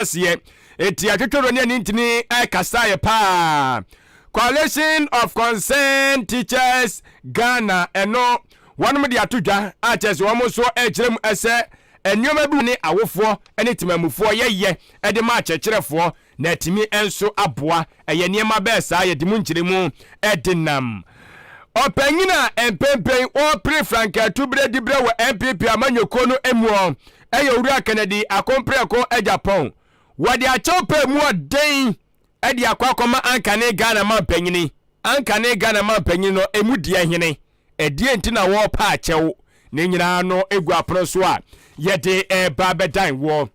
Aseɛ. Enti atwetwɛdɔ ne anintini kasaeɛ paa. Coalition of Concerned Teachers Ghana ɛno wɔnom de ato dwa a kyerɛ sɛ wɔn nso ɛrekyerɛ mu sɛ nneɛma bi ne awofoɔ ne temamufoɔ yɛyɛ de ma akyerɛkyerɛfoɔ na atumi nso aboa. Ɛyɛ nneɛma bɛɛ saa yɛde mu nkyerɛmu de nam. Ɔpanyin a mpempren ɔrepere frankaatu berɛ diberɛ wɔ NPP amanyɔkuo no muɔ yɛ Owura Kennedy Akompreko Agyapong. Wɔde akyɛw pɛ mu ɔden de akɔ akɔma ankane Ghana mampanyini. Ankane Ghana mampanyini no emu deɛ hene? Ɛdeɛn nti na wɔrepa akyɛw? Ne nyinaa no gu apono so a yɛde reba abɛdan woɔ.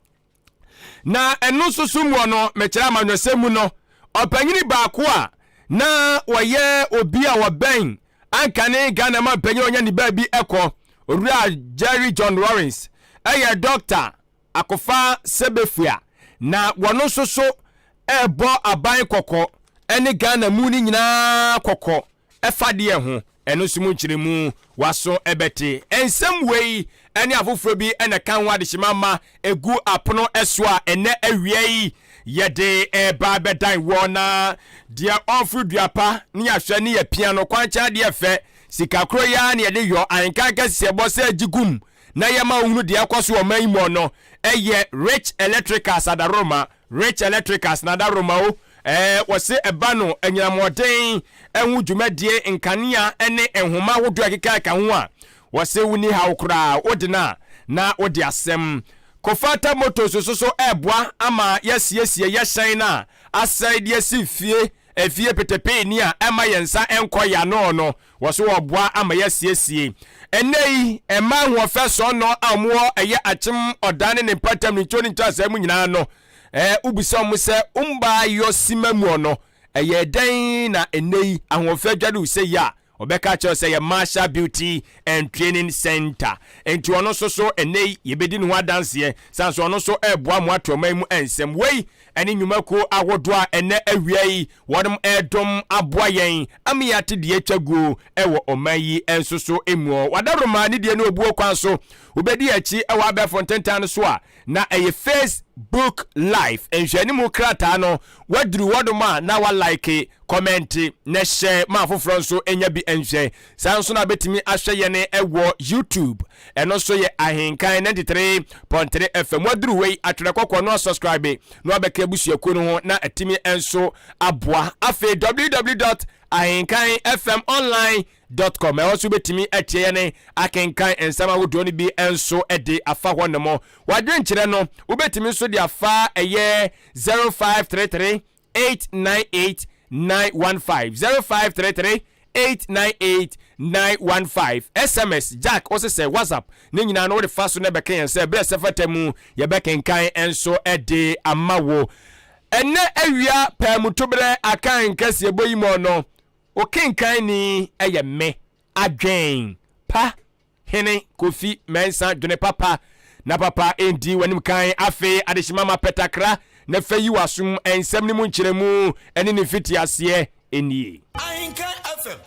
Na ɛno nso so muɔ no, mekyerɛ amanyɔsɛm mu no, ɔpanyini baako a na wɔyɛ obi a wɔbɛn ankane Ghana mampanyin a ɔnya ne baabi kɔ, Owura Jerry John Rawlings, ɛyɛ Dɔkta Akofa Sebefua, na wɔno nso so ɛrebɔ aban kɔkɔ ne Ghana mu no nyinaa kɔkɔ ɛfa deɛ ho, ɛno nso mu nkyerɛmu w'aso bɛte. Nsɛm wei ne afoforɔ bi na ɛka ho adehyema ma ɛgu apono so a ɛnnɛ awia yi yɛde reba abɛdan woɔ. Na deɛ ɔreforo dua pa ne yɛahwɛ ne yɛapia no kwankyɛn adeɛ fɛ, sika koro yi ara na yɛde yɔ ahenkan kɛseɛ bɔ sɛ gye gum na yɛma wohunu deɛ ɛkɔ so wɔ ɔman yi mu no ɛyɛ Rich Electricals Adaworoma, Rich Electricals na Adaworoma o, ɛɛ wɔse ɛba no anyinamoɔden ɛho dwumadie, nkanea ne nhoma ahodoɔ a ɛkeka ɛka ho a, wɔse wonni haw koraa, wode no a na wode asɛm. Kofata Motors nso so ɛreboa ama yɛasiesie yɛhyɛn no a asɛe de asi fie, efie petepee ni a ɛmma yɛn nsa nkɔ yɛn ano no, Wɔ so wɔboa ama yɛasiesie. Ɛnnɛ yi, mmaa ahoɔfɛ sɔɔnɔ a wɔwɔ ɛyɛ akyem ɔdan ne ne mpɔtam ne ntuo ne ntoaseɛ mu nyinaa no, ɛɛ wobisa wɔn sɛ, wo mmaa yɔ sima mu ɔno, ɛyɛɛ dɛn na ɛnnɛ yi ahoɔfɛ adware wo sei a? Wɔbɛka akyerɛ wo sɛ ɛyɛ Marshall Beauty and Training Center. Enti ɔno nso so ɛnnɛ yi yɛbɛdi ne ho adanseɛ, sane sɛ ɔno nso reboa mo ato ɔman yi mu nsɛm. Wei ne nnwumakuo ahodoɔ a ɛnnɛ awia yi Wɔnom redom aboa yɛn ama yɛate deɛ atwa guo wɔ ɔman yi nso so muɔ. W'adaworoma ne deɛ ne obuo kwan so wobɛdi akyi wɔ abɛɛfo ntentan no so a, na ɛyɛ Face book Live nhwɛanimu krataa no. Woaduru hɔnom a na wa like, kɔmɛnte na hyɛ ma afoforɔ nso nya bi nhwɛ. Saa nso na wobɛtumi ahwɛ yɛn wɔ YouTube. Ɛno nso yɛ Ahenkan 93.3 FM. Waduru wei, atwerɛ kɔkɔɔ no asubscribe na wabɛka abusuakuo no ho na atumi nso aboa. Afei www.ahenkanfmonline.com ɛhɔ nso wobɛtumi atie yɛne akenkan nsɛm ahodoɔ no bi nso de afa hɔ nom. Wadwenkyerɛ no wobɛtumi nso de afa ɛyɛ 0533 898 915 0533 898 915 sms Jack wo sesɛ WhatsApp ne nyinaa no wode fa so na ɛbɛka yɛn sɛ berɛ sɛ fata mu yɛbɛkenkan nso de ama wo. Ɛnnɛ awia paamutoberɛ akan nkɛseɛbɔ yi mu no wo kenkan ni yɛ me adwen pa Hene Kofi Mensah dwene papa na papa ndi w'anim kan afei adehyema ma pɛtakra na fa yi w'asom nsɛm no mu nkyerɛmu ne ne mfitiaseɛ nie. Ahenkan FM.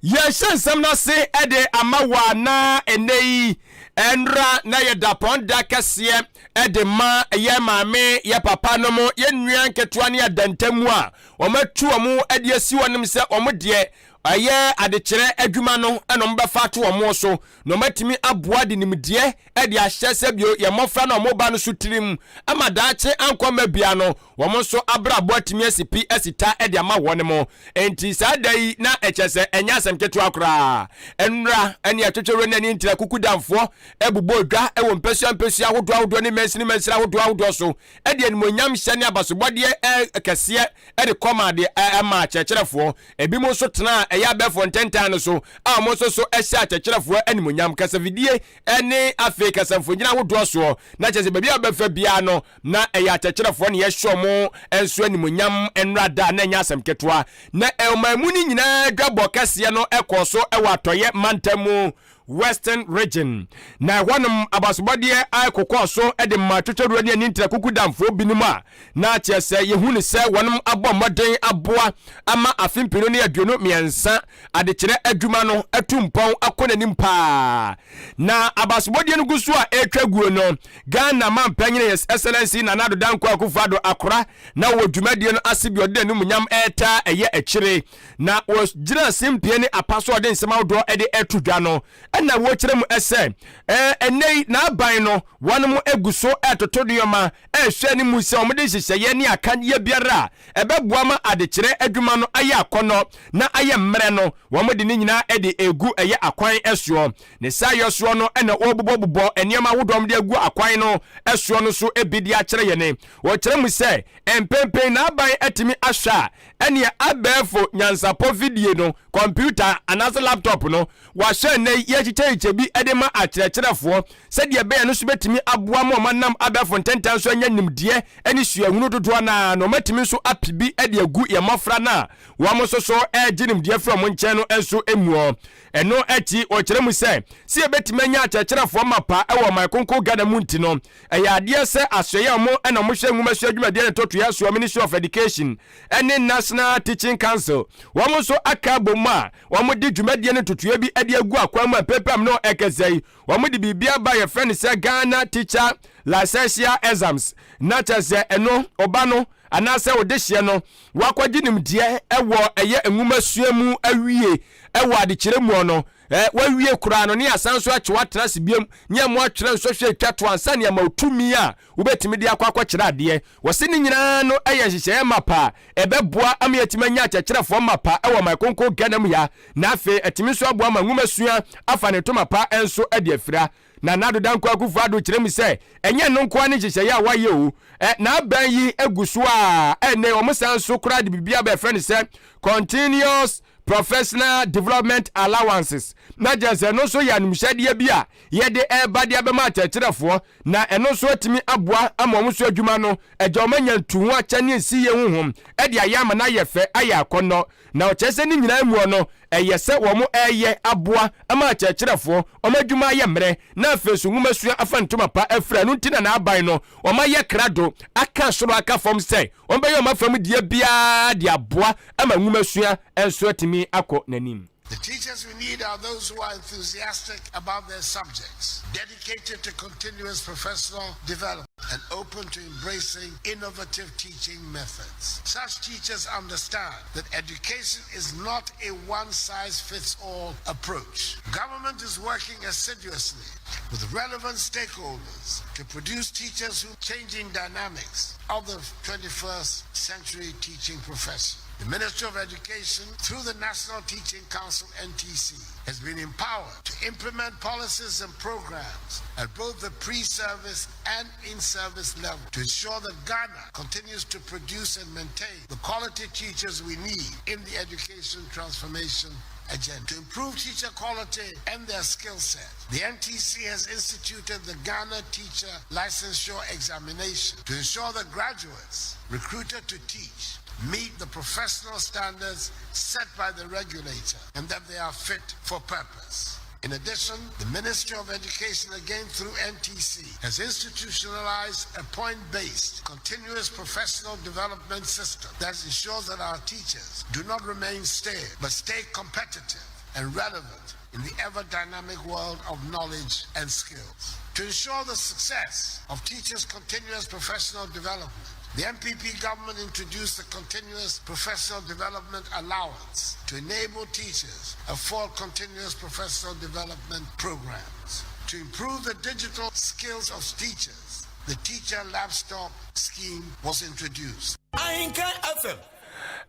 Yɛhyɛ nsɛm no ase de ama wo a na ɛnnɛ yi ɛnra na yɛ dapɔn da kɛseɛ de ma yɛ maame, yɛ papa nom, yɛ nua nketewa ne adantamu a wɔatu wɔn de asi hɔ nom sɛ wɔn deɛ Ɛyɛ adekyerɛ adwuma no na wɔbɛfa ato wɔn so na wɔatumi aboa de nimdeɛ de ahyɛ sɛ bio yɛn mmɔfra na wɔn ba no so tirim ama daakye ankɔ mma bia no wɔn nso abrabɔ atumi asi pi asi ta de ama wɔn mo. Enti saa da yi na ɛkyɛ sɛ ɛnyɛ asɛm ketewa koraa. Nnora ne atwetwewere ne ani ntra kukudamfoɔ bobɔɔ dwa wɔ mpasua mpasua ahodoɔ ahodoɔ ne mansini mansini ahodoɔ ahodoɔ so de animuonyam hyɛ ne abasobɔdeɛ kɛseɛ de kɔmaa deɛ ɛmaa akyerɛkyerɛfoɔ. Ebinom nso tenaa ɛyɛ abɛɛfo ntentan no so a wɔn nso so hyɛ akyerɛkyerɛfoɔ animuonyam, kasafidie ne afei kasamfonin ahodoɔ soɔ. Na kyerɛ sɛ baabi a wɔbɛfa biara no, na ɛyɛ akyerɛkyerɛfoɔ na yɛhyɛ wɔn nso animuonyam nnora da a na ɛnyɛ asɛm ketewa. Na ɔman mu no nyinaa dwabɔ kɛseɛ no kɔɔ so wɔ atɔeɛ mantam mu. Western Region. Na ɛhɔnom abasobɔdeɛ akokɔɔ so de ma twetwɛduro ne ani ntra kukudamfoɔ binom a na kyerɛ sɛ yɛhu no sɛ wɔnom abɔ mmɔden aboa ama afe 2023 adekyerɛ adwuma no atu mpɔn akɔ n'anim paa. Na abasobɔdeɛ no gu so a ɛretwa guo no, Ghana Mampanyini His Excellency Nana Addo Dankwa Akufo-Addo akora na wɔ dwumadie no ase bi ɔde n'animuonyam ɛretaa ɛyɛ akyire na wɔgyina simpie ne apa so ɔde nsɛm ahodoɔ de ɛto dwa no ɛna wɔkyerɛ mu sɛ ɛnɛ yi n'aban no wɔn egu so ɛtoto nneɛma ɛrehwɛ anim sɛ wɔde nhyehyɛeɛ ne akadeɛ biara a ɛbɛboa ma adekyerɛ adwuma no ayɛ akɔnɔ na ayɛ mmerɛ no, wɔde ne nyinaa de egu ɛyɛ akwan soɔ. Ne saa yɛ soɔ no ɛna wɔbobɔbobɔ nneɛma ahodoɔ wɔde agu akwan no soɔ no so bi de akyerɛ yɛn. Wɔkyerɛ mu sɛ mpɛnpɛn n'aban atumi ahwɛ a ɛneɛ abɛɛfo nyansapɔ fidie no, kɔmputa anaasɛ laptop no, wɔahyɛ nnɛ yi yɛkyekyɛkyekyɛ bi de ma akyerɛkyerɛfoɔ sɛdeɛ ɛbɛyɛ no nso bɛtumi aboa ma wɔanam abɛɛfo ntɛntɛn so anya nimdeɛ ne suahunu dodoɔ no ara na wɔatumi nso ape bi de agu yɛn mmɔfra no a wɔn nso so regye nimdeɛ firi wɔn nkyɛn no nso muɔ. Ɛno akyi, wɔkyerɛ mu sɛ, sɛ yɛbɛtumi anya akyerɛkyerɛfoɔ mapa wɔ ɔman kronkron Ghana mu nti no, ɛyɛ adeɛ sɛ asoɛeɛ a wɔn na wɔhwɛ nwomasua dwumadie ne ntotoeɛ soɔ, Ministry of Education, ne National Teaching Council, wɔn nso aka abom a wɔde dwumadie ne ntotoeɛ bi de agu akwan mu a mpɛmpɛm no ɛkɛsɛ yi, wɔde biribi aba a yɛfrɛ no sɛ Ghana Teacher Licentiate Exams, na kyerɛ sɛ ɛno ɔba no anaasɛ ɔdehyeɛ no wakɔgye nimdeɛ wɔ ɛyɛ nwomasua mu awie wɔ adekyerɛ muɔ no, wawie koraa no ne asan nso akye watena ase biom ne ɛmo atwerɛ nsɔhwɛ atwa to ansa ne ama otumi a wobɛtumi de akɔ akɔkyerɛ adeɛ. Wɔse ne nyinaa no yɛ nhyehyɛeɛ mapa a ɛbɛboa ama yɛatumi anya akyerɛkyerɛfoɔ mapa wɔ ɔman kronkron Ghana mu ha, na afei atumi nso aboa ma nwomasua afa ne ntoma pa nso de afira. Nana Addo Dankwa Akufo Addo kyerɛ mu sɛ ɛnyɛ ɛno nko ara ne nhyehyɛeɛ a wɔayɛ o, n'aban yi gu so a ɛnnɛ wɔn san nso koraa de biribi aba ɛfrɛ no sɛ Continuous Professional Development Allowances, na kyerɛ sɛ ɛno nso yɛ animhyɛdeɛ bi a yɛde ɛreba de abɛma akyerɛkyerɛfoɔ, na ɛno nso atumi aboa ama wɔn nso adwuma no agya wɔn anya ntuho akyɛ ne nsiyie honhom de ayɛ ama no ayɛ fɛ ayɛ akɔnnɔ. Na ɔkyerɛ sɛ ne nyinaa muɔ no, ɛyɛ sɛ wɔn reyɛ aboa ama akyerɛkyerɛfoɔ wɔn adwuma ayɛ mmerɛ na afei nso nwomasua afa ntoma pa afira. Ɛno nti na n'aban no wɔn ayɛ krado aka soro aka fam sɛ wɔn bɛyɛ wɔn afam deɛ biara de aboa ama nwomasua nso atumi akɔ n'anim. The teachers we need are those who are enthusiastic about their subjects, dedicated to continuous professional development, and open to embracing innovative teaching methods. Such teachers understand that education is not a one-size-fits-all approach. Government is working assiduously with relevant stakeholders to produce teachers who changing dynamics of the 21st century teaching profession. The Ministry of Education, through the National Teaching Council, NTC, has been empowered to implement policies and programs at both the pre-service and in-service level to ensure that Ghana continues to produce and maintain the quality teachers we need in the education transformation agenda. To improve teacher quality and their skill set, the NTC has instituted the Ghana Teacher Licensure Examination to ensure that graduates recruited to teach meet the professional standards set by the regulator and that they are fit for purpose. In addition, the Ministry of Education, again through NTC, has institutionalized a point-based, continuous professional development system that ensures that our teachers do not remain stale, but stay competitive and relevant in the ever-dynamic world of knowledge and skills. To ensure the success of teachers' continuous professional development, the NPP government introduced the Continuous Professional Development Allowance to enable teachers afford continuous professional development programs. To improve the digital skills of teachers, the Teacher Laptop Scheme was introduced. Ahenkan FM.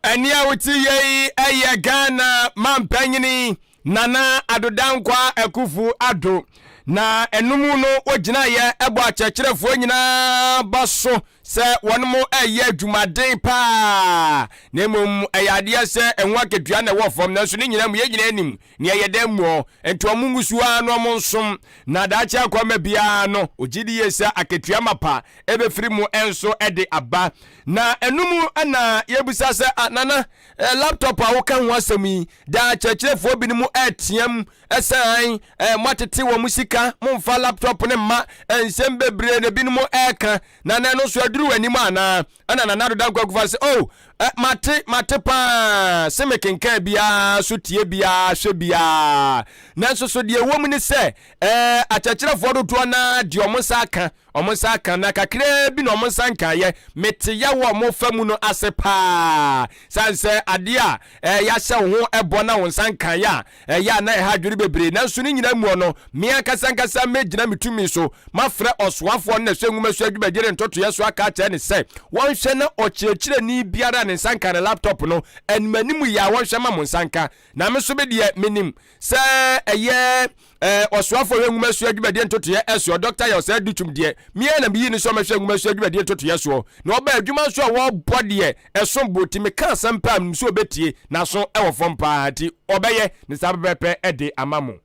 Ɛnne a wote yɛ yi yɛ Ghana mampanyini Nana Addo Dankwa Akuffo Addo. Na ɛno mu no wogyinaeɛ bɔ akyerɛkyerɛfoɔ nyinaa ba so. sɛ wɔnom reyɛ adwumaden paa, na mmom ɛyɛ adeɛ sɛ ɛho akatua na ɛwɔ fam, nanso ne nyinaa mu yɛn nyinaa nim nea ɛyɛ dɛn muɔ, nti wɔn ngu so ara na wɔn nsom, na daakye akɔma biara no, ɔgye di yie sɛ akatua mapa ɛbɛfiri mu nso de aba. Na ɛno mu na yɛbisa sɛ, ah, Nana, eh, laptop a woka ho asɛm yi, daa akyerɛkyerɛfoɔ binom ɛreteam sɛ an, eh, moatete wɔn sika, momfa laptop no mma, nsɛm bebree na ebinom ɛreka, na na ɛno nso aduru w'anim anaa? Ɛna Nana Addo Dankwa Akufo-Addo sɛ, oh, eh, mate, mate paa, se mekenkan biara, so tie biara, hwɛ biara. Nanso so deɛ ɛwɔ mu ne sɛ, eh, akyerɛkyerɛfoɔ dodoɔ no ara deɛ wɔn nsa aka, Wɔn nsa aka, na kakraa bi na wɔn nsa nkaeɛ. Mete yaw a wɔfa mu no ase paa. Sane sɛ adeɛ a yɛahyɛ wo ho bɔ na wo nsa nkaeɛ a, ɛyɛ a na ɛha adwene bebree. Nanso ne nyinaa muɔ no, me ankasa ankasa mɛgyina me tumi so mafrɛ ɔsoafoɔ no na ɛhwɛ nwomasua dwumadie ne ntotoeɛ so aka akyerɛ no sɛ wɔnhwɛ na ɔkyerɛkyerɛni biara a ne nsa nka ne laptop no animanim yɛ a wɔnhwɛ ma mo nsa nka. Na me nso me deɛ menim sɛ ɛyɛ Eh, ɔsoafo hwɛ nwomasua dwumadie ntotoeɛ soɔ, Dɔkta Yaw Osei Adutwum deɛ, me ara na meyii no sɛ ɔmmɛhwɛ nwomasua dwumadie ntotoeɛ soɔ. Na ɔbaa adwuma nso a wɔbɔ deɛ ɛsom bo, nti meka asɛm pɛ a menim sɛ ɔbɛtie, n'aso wɔ fam pa ara, nti ɔbɛyɛ ne saa pɛpɛɛpɛ de ama mo.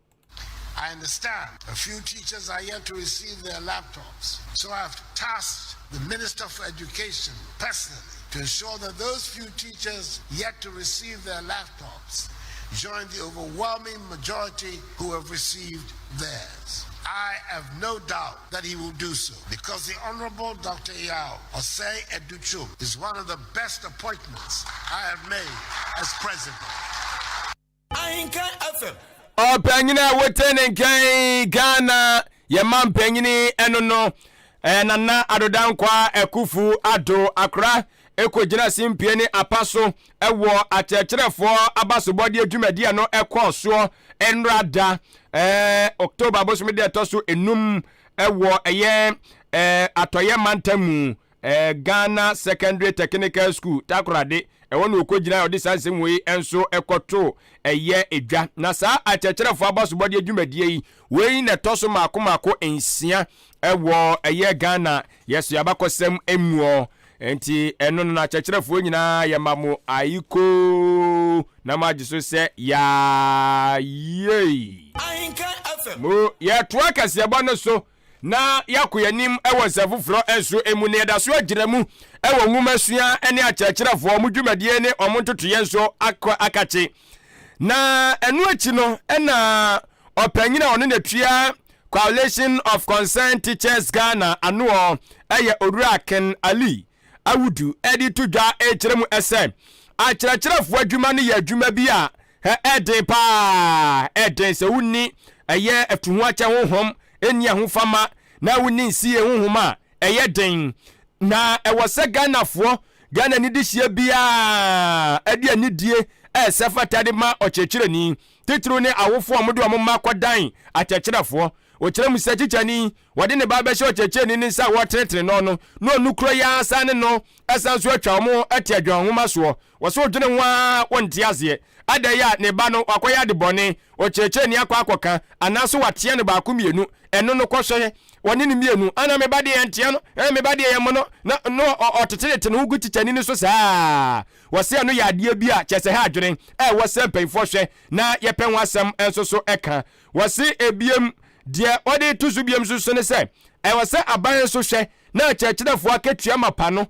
I understand a few teachers are yet to receive their laptops, so I have tasked the Minister for Education personally to ensure that those few teachers yet to receive their laptops join the overwhelming majority who have received theirs. I have no doubt that he will do so because the Honorable Dr. Yao Osei Educhum is one of the best appointments I have made as president. Ahenkan FM. Ɔpanyin a wote ne nkan Ghana yɛ ma mpanyini ɛno no eh, Nana Addo Dankwa Akufu Addo Akora ɛkɔgyina simpie ne apa so wɔ akyerɛkyerɛfoɔ abasobɔdeɛ dwumadie a no ɛkɔɔ soɔ nnora da eh, October bosome deɛ ɛtɔ so enum ɛwɔ ɛyɛ eh, atɔyɛ mantam mu eh, Ghana Secondary Technical School Takoradi ɛhɔ na ɔkɔgyina a ɔde saa nsɛm wei nso ɛkɔto ɛyɛ edwa. Na saa akyerɛkyerɛfoɔ abasobɔdeɛ dwumadie yi, wei na ɛtɔ so mmaako mmaako nsia ɛwɔ ɛyɛ Ghana yɛso abakɔsɛm muɔ. Nti ɛno no na akyerɛkyerɛfoɔ nyinaa yɛma mo ayikoo na moagye so sɛ yaa yei. Mo yɛtoa kaseɛbɔ no so na yɛakɔ yɛn anim wɔ nsɛm foforɔ nso mu, na yɛda so agyina mu wɔ nwomasua ne akyerɛkyerɛfoɔ wɔn dwumadie ne wɔn ntotoeɛ nso akɔ akakye. Na ɛno akyi no na ɔpanyin a ɔno na tua Coalition of Concerned Teachers Ghana anoɔ yɛ Owura Ken Ali Awudu de to dwa rekyerɛ mu sɛ akyerɛkyerɛfoɔ adwuma no yɛ adwuma bi a ɛden paa, ɛden sɛ wonni ɛyɛ atuhoakyɛ honhom, nni ahofama na wonni nsie honhom a, ɛyɛ den. Na ɛwɔ sɛ Ghanafoɔ, Ghana nidihyeɛ biara de anidie a ɛsɛ fata de ma ɔkyerɛkyerɛni, titiriw ne awofoɔ a wɔde wɔn mma kɔdan akyerɛkyerɛfoɔ. Ɔkyerɛ mu sɛ tikyani, wɔde ne ba bɛhyɛ ɔkyerɛkyerɛni ne nsa a wɔretenetene no no, na ɔno kuro yi ara san ne no san nso atwa wɔn te adwanhoma soɔ. Wɔsɛ ɔdwene ho ara wɔnte aseɛ. Adɛn a ne ba no wakɔyɛ ade bɔne, ɔkyerɛkyerɛni akɔ akɔka, anaasɛ watea no baako mmienu, ɛno no kɔhwɛ wɔne no mmienu, ana me ba deɛ yɛntea no, ɛɛ me ba deɛ yɛmmɔ no, na na ɔtetetete ne ho gu tikyani no so saa. Wɔsɛ ɛno yɛ adeɛ bi a kyerɛ sɛ ɛha adwene a ɛwɔ sɛ mpanyinfoɔ hwɛ na yɛpɛ ho asɛm nso so ka. Wɔse ebiem, deɛ wɔde reto so biom nso so ne sɛ, ɛwɔ sɛ aban nso hwɛ na akyerɛkyerɛfoɔ akatua mapa no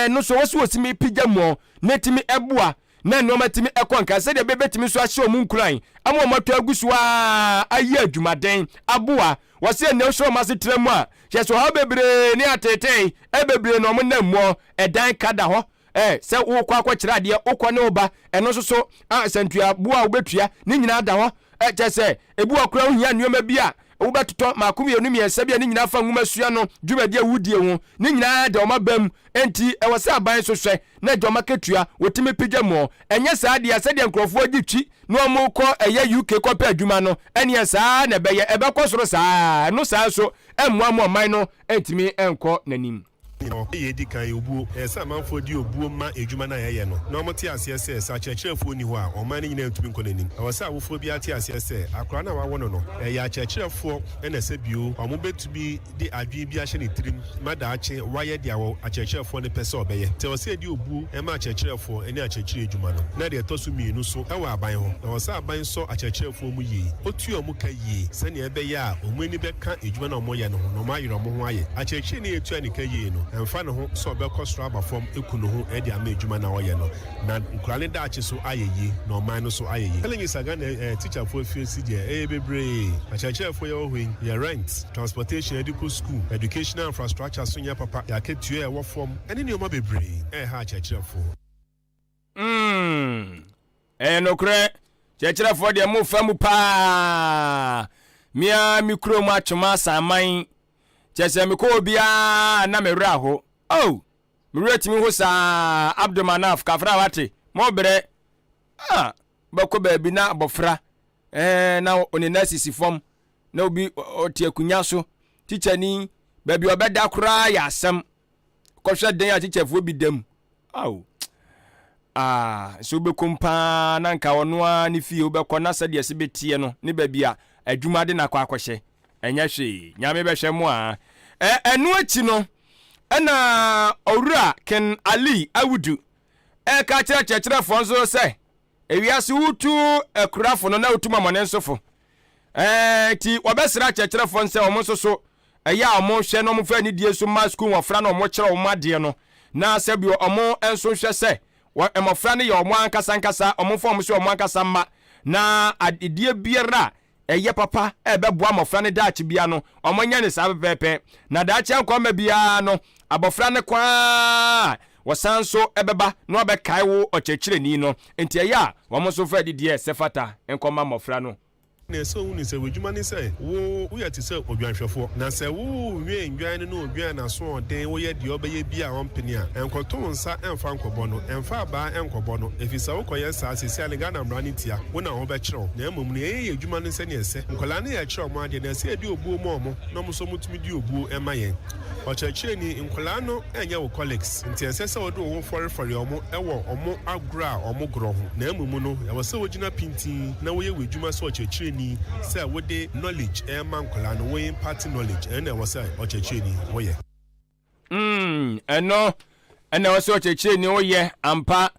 no so ɛwɔ sɛ wɔtumi pagya muɔ na ɛtumi boa na nnoɔma tumi kɔ nkan sɛdeɛ bɛbɛtumi nso ahyɛ wɔn nkuran ama wɔn atɔ agu so ara ayɛ adwumaden aboa. Wɔse ɛnnɛ wohwɛ wɔn asetena mu a, kyerɛ sɛ ɔhaw bebree ne ateetee bebree na wɔn nam muɔ, ɛdan ka da hɔ, Ɛ, sɛ worekɔ akɔkyerɛ adeɛ, wokɔ ne wo ba, ɛno nso so, a, sɛntuaboɔ a wobɛtua, ne nyinaa da hɔ. Ɛ, kyerɛ sɛ, ebi wɔ koraa wohia nneɛma bi a wobɛtotɔ, mmaako mmienu mmiɛnsa bi a ne nyinaa fa nwomasua no dwumadi a wodie ho, ne nyinaa da wɔn aba mu. Enti, ɛwɔ sɛ aban nso hwɛ na agya wɔn akatua, wɔtumi pagya mu. Ɛnyɛ saa deɛ a, sɛdeɛ nkurɔfoɔ gye twi na wɔkɔ ɛyɛ UK kɔpɛ adwuma no, ɛnneɛ saa ara na ɛbɛyɛ, ɛbɛkɔ soro saa ara. Ɛno saa nso mmoa ma ɔman no ntumi nkɔ n'anim. nyinaa hɔ. Nea edi kan yɛ obuo. Ɛyɛ sɛ amanfoɔ de obuo ma adwuma no a yɛyɛ no, na wɔte aseɛ sɛ, sɛ akyerɛkyerɛfoɔ nni hɔ a, ɔman no nyinaa ntumi nkɔ n'anim. Ɛwɔ sɛ awofoɔ biara te aseɛ sɛ, akwadaa no a wɔawo no no, ɛyɛ akyerɛkyerɛfoɔ na ɛsɛ bio. Wɔbɛtumi de adwene bi ahyɛ ne tirim ma daakye wayɛ deɛ wɔ akyerɛkyerɛfoɔ no pɛ sɛ ɔbɛyɛ. Nti ɛwɔ sɛ yɛde obuo ma akyerɛkyerɛfoɔ ne akyerɛkyerɛ adwuma no. Na deɛ ɛtɔ so mmienu nso, ɛwɔ aban hɔ. Ɛwɔ sɛ aban sɔ akyerɛkyerɛfoɔ mu yie, ɔtua wɔn ka yie sɛdeɛ ɛbɛyɛ a wɔn ani bɛka adwuma no a wɔyɛ no ho na wɔayere wɔn ho ayɛ. Akyerɛkyerɛni a yɛtua ne ka yie no, ɛmfa ne ho sɛ ɔbɛkɔ soro aba fam aku ne ho de ama adwuma no a ɔyɛ no. Na nkwadaa no daakye so ayɛ yie na ɔman no so ayɛ yie. Challenges a Ghana eh, teacherfoɔ face deɛ ɛyɛ bebree. Akyerɛkyerɛfoɔ yɛwɔ hɔ yi, yɛ rent, transportation yɛde kɔ school, educational infrastructure so nyɛ papa, yɛ akatua a ɛwɔ fam, ɛne nneɛma bebree ɛreha akyerɛkyerɛfoɔ. Mm, ɛyɛ nokorɛ, kyerɛkyerɛfoɔ deɛ mofa mu paa. Me ara me kurom Atwoma Asanman, kyerɛ sɛ mekɔ hɔ biara na me werɛ aho. Oh! Me werɛ tumi ho saa Abdul Manaf kafra wate mo brɛ ah bɛkɔ baabi na abɔfra eh, na ɔne na sisi fam na obi ɔte akunya so tikyani baabi ɔbɛda koraa yɛ asɛm kɔhwɛ den a tikyafoɔ bi da mu aw ah sɛ wobɛkom paa na nka ɔno ara ne fie wobɛkɔ na sɛdeɛ ɛsɛ bɛteɛ no ne baabi a adwuma de no akɔ akɔhyɛ ɛnyɛ hwee nyame bɛhwɛ mo a ɛno akyi no Ɛna Owura Ken Ali Awudu ɛreka akyerɛ akyerɛkyerɛfoɔ nso sɛ, ewiase wotu akurafo no na wotu mamɔne nso fo. Ɛɛ nti wɔbɛsrɛ akyerɛkyerɛfoɔ no sɛ wɔn nso so ɛyɛ a wɔn hwɛ na wɔn fa anidie nso ma sukuu mmɔfra na wɔn kyerɛ wɔn adeɛ no na sɛbi wɔn nso nhwɛ sɛ wɔn mmɔfra no yɛ wɔn ankasa ankasa wɔn mfa wɔn sɛ wɔn ankasa mma na adeɛ biara a ɛyɛ papa a ɛbɛboa mmɔfra no daakye biara no, wɔnyɛ no saa pɛpɛɛpɛ. Na daakye ankɔmma biara no, abɔfra no kɔ ara a, wɔsan nso bɛba na wɔabɛkae wo ɔkyerɛkyerɛni no. Enti ɛyɛ a wɔn nso mfa adidie a ɛsɛ fata nkɔma mmɔfra no. Na ɛsɛ sɛ wohunu sɛ w'adwuma ne sɛ wo woyɛ te sɛ odwanhwɛfoɔ. Na sɛ worewɛn nnwan no na odwan n'asoɔden woyɛ deɛ ɔbɛyɛ biara a ɔmpene a, nkɔto wo nsa mfa nkɔbɔ no, mfa abaa nkɔbɔ no, ɛfiri sɛ wokɔyɛ saa a, seesei ara no Ghana mmara no tia wo na wo ho bɛkyere wo. Na mmom no, yɛyɛ yɛn adwuma no sɛdeɛ ɛsɛ. Nkwadaa no yɛkyerɛ wɔn adeɛ, na ɛsɛ yɛde obuo ma wɔn, na wɔn nso wɔtumi de obuo ma yɛn. Ɔkyerɛkyerɛni, nkwadaa no nyɛ wo colleagues, nti ɛnsɛ sɛ wode wo ho fɔrefɔre wɔn wɔ wɔn agorɔ a wɔgorɔ ho. Na mmom no, ɛwɔ sɛ wogyina pintinn na woyɛ w'adwuma sɛ ɔkyerɛkyerɛni sɛ wode knowledge rema nkwadaa no, wo impart knowledge, ɛno na ɛwɔ sɛ ɔkyerɛkyerɛni woyɛ. Mm, ɛno ɛna ɛwɔ sɛ ɔkyerɛkyerɛni woyɛ ampa.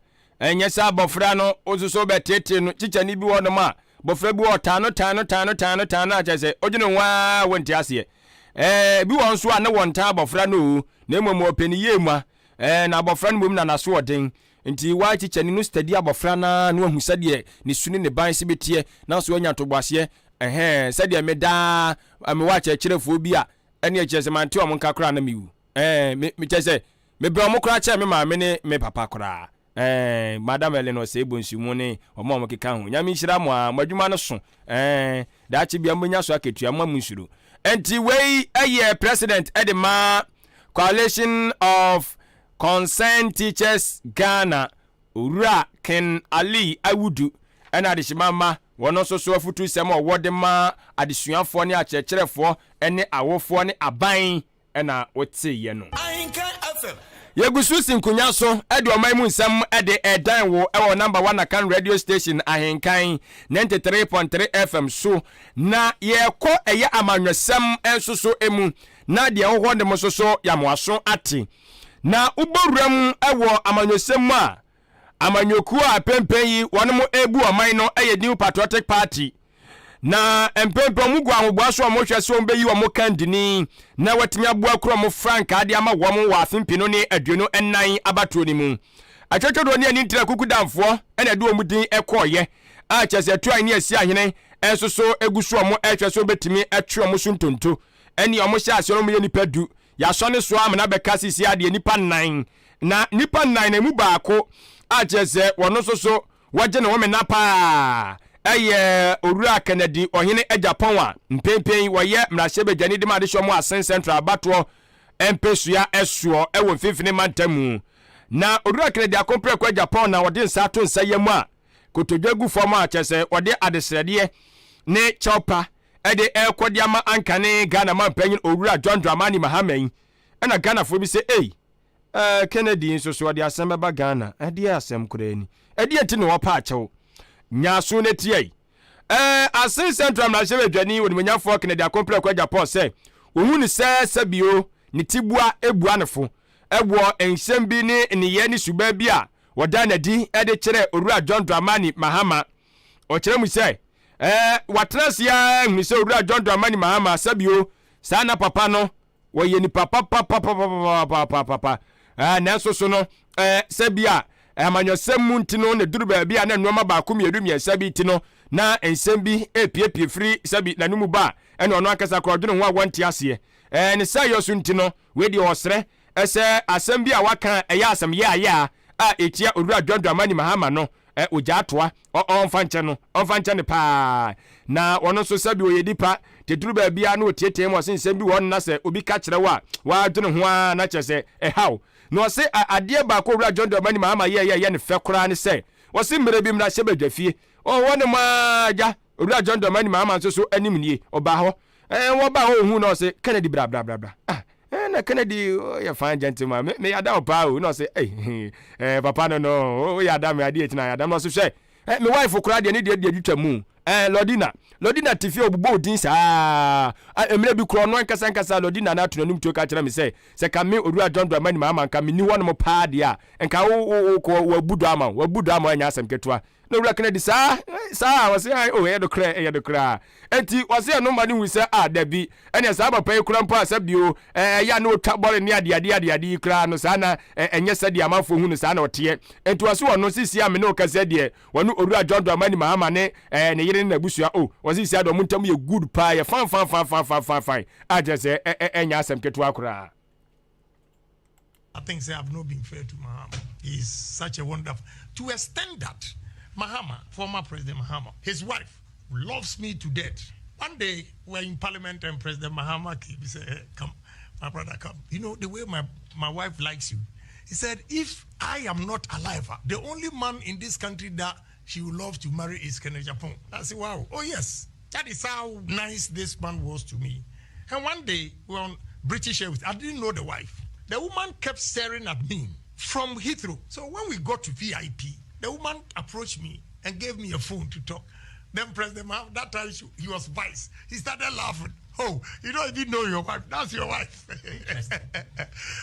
Ɛnyɛ sɛ abɔfra no wo nso so wobɛteetee no. Tikyani bi wɔ hɔnom a, bɔfra bi wɔ ɔtaa no taa no taa no taa no taa no a kyerɛ sɛ odwene ho ara wonte aseɛ. Ɛɛ, bi wɔ hɔ nso a ne wɔntaa abɔfra no o, na mmom ɔpɛ ne yie mua. Ɛɛ, na abɔfra no mmom na n'aso ɔden. Nti waa tikyani no study abɔfra no ara na wahu sɛdeɛ ne su ne ne ban si bɛteɛ, na nso wanya ntoboaseɛ. Ɛhɛn, sɛdeɛ me daa mewɔ akyerɛkyerɛfoɔ bi a ɛne kyerɛ sɛ mante wɔn nka koraa na mewu ɛɛ me me kyerɛ sɛ mebɛn wɔn koraa kyɛn me maame ne me papa koraa ɛɛ madam Ellen Osei Bonsu ne wɔn a wɔkeka ho nyame nhyira mo a mo adwuma no so ɛɛ daakye bia mobɛnya so akatua mo a mo nsuro ɛnti wei ɛyɛ president ɛde ma coalition of concerned teachers Ghana Owura Ken Ali Awudu ɛna adehyema mma wɔn nso so afutusɛm a ɔwɔ de ma adesuafoɔ ne akyerɛkyerɛfoɔ ne awofoɔ ne aban na woteeɛ no. Yɛgu so si nkonya so de ɔman mu nsɛm de redan wo wɔ number one Akan radio station Ahenkan 93.3 FM so na yɛrekɔ ɛyɛ amanyɔsɛm nso so mu na deɛ ɛwɔ hɔ nom nso so yɛamoaso ate. Na wobɔ wuram wɔ amanyɔsɛm mu a, amanyɔkuo a mpɛmpɛn yi wɔn rebu ɔman no yɛ New Patriotic Party. Na mpɛmpɛn wɔn gu ahoboa so a wɔhwɛ sɛ wɔbɛyi wɔn kandini na wɔatumi aboa kuro wɔn frankaa de ama wɔn wɔ afe mpenu ne 24 abatoɔ no mu. Atwatwadoɔ ne anintire akukudamfoɔ na ɛde wɔn din kɔɔyɛ a kyerɛ sɛ Atuae ne Asiahene nso so gu so wɔn rehwɛ sɛ wɔbɛtumi atwe wɔn so ntonto. Ɛnneɛ wɔhyɛ aseɛ no wɔyɛ nnipa du. Yɛasɔ ne so amena bɛka sisi adeɛ nnipa nnan, na nnipa nnan no emu baako a kyerɛ sɛ wɔno nso so wɔgye ne homena paa ɛyɛ Owura Kennedy Ɔhene Agyapong a mpenpen yi wɔyɛ mmarahyɛbadwani de ma adehyɛ ɔmo Asen Central abatoɔ mpesua ɛsoɔ ɛwɔ mfimfini mantam mu. Na Owura Kennedy Akompreko Agyapong na ɔde nsa ato nsa yam a kotodwe gu fam a kyerɛ sɛ ɔde adesrɛdeɛ ne kyɛwpa de rekɔ de ama ankane Ghana manpanyin Owura John Dramani Mahama yi. Ɛna Ghanafoɔ bi sɛ ei, eh, Kennedy nso so ɔde asɛm bɛba Ghana. Ɛdeɛ asɛm koraa ni. Ɛdeɛ nti na ɔpa akyɛw. Nyaaso no tia yi. Eh, Asen Central mmarahyɛbadwani onimuonyamfoɔ Kennedy Akompreko Agyapong sɛ wɔhu no sɛ sɛbio ne tibua bua no fo wɔ nsɛm bi ne nneyɛɛ ne suban bi a wɔdaa no adi de kyerɛɛ Owura John Dramani Mahama. Ɔkyerɛ mu sɛ, eh, watena ase ara ahunu sɛ Owura John Dramani Mahama sɛbio saa na papa no wɔyɛ nipa papapapapapapapa eh, nanso so no eh, sɛ bi a amanyɔsɛm mu nti no na duru baabi a na nneɛma baako mmienu mmiɛnsa bi ti no na nsɛm bi epiepie firi sɛbi n'anomu ba a ɛna ɔno ankasa koraa ɔdwene ho a wɔnte aseɛ eh, ne sɛ yɔ so nti no wei deɛ ɔsrɛ sɛ asɛm bi a waka a ɛyɛ asɛm yɛayɛa a ɛtia Owura John Dramani Mahama no ɛ ogyaa toa ɔ ɔmfa nkyɛ no ɔmfa nkyɛ no paa na ɔno nso sɛbi ɔyɛ nipa te duru baabi a na ɔtiatia mu ɔse nsɛm bi wɔ hɔ no na sɛ obi ka kyerɛ wo a wadwene ho ara na kyerɛ sɛ ɛhaw na ɔse adeɛ baako Owura John Dramani Mahama yɛɛyɛ ɛyɛ no fɛ koraa ne sɛ ɔse mmerɛ bi mmarahyɛ badwa fie ɔwɔ ne mo agya Owura John Dramani Mahama nso so anim nie ɔbaa hɔ ɛɛ wɔbaa hɔ ohuu na ɔse Kennedy bra bra bra bra ah Eh, na Kennedy yɛ fine gentleman. Me me yada wo paa o. Na ɔse, "Ei, eh, papa no no, wo yada me adeɛ akyi na yada. Na ɔse, "Hwɛ, eh, me wife koraa deɛ ne deɛ deɛ twitwa mu. Eh, Lordina, Lordina te fie ɔbobɔ odin saa. Ah, mmerɛ bi koraa ɔno ankasa ankasa Lordina no ato n'anum tuo ka kyerɛ me sɛ, sɛ ka me Owura John Dramani Mahama nka menni hɔnom paa deɛ a, nka wo wo wo kɔ wabu dɔ ama wo, wabu dɔ ama wo ɛnyɛ asɛm ketewa. Na Owura Kennedy, Saa? Saa? Ɔse, Ae, oh, ɛyɛ nokorɛ, ɛyɛ nokorɛ a. Enti, ɔse ɛno ma no hu sɛ, ah, dabi, ɛneɛ saa papa yi koraa mpo a sɛ bio, ɛyɛ a na ɔtwa bɔre ne adeade adeade yi koraa no, saa na ɛnyɛ sɛdeɛ amanfoɔ hu no saa na ɔteɛ. Enti ɔse ɔno, seesei a me ne wo kasa yi deɛ, ɔne Owura John Dramani Mahama ne ne yere ne n'abusua, oh, ɔse seesei deɛ wɔn ntam yɛ good paa, ɛyɛ fine fine fine fine fine fine fine, a kyerɛ sɛ ɛnyɛ asɛm ketewa koraa. I think say I've not been fair to Mahama. He's such a wonderful to extend that. Mahama, former President Mahama, his wife loves me to death. One day we're in parliament and President Mahama came. He said, hey, "Come, my brother, come." You know the way my my wife likes you. He said, "If I am not alive, the only man in this country that she would love to marry is Kenneth Agyapong." I said, "Wow, oh yes." That is how nice this man was to me. And one day, we were on British Airways. I didn't know the wife. The woman kept staring at me from Heathrow. So when we got to VIP, the woman approached me and gave me a phone to talk. Then President Mahama, that time he was vice. He started laughing. Oh, you don't even know your wife. That's your wife.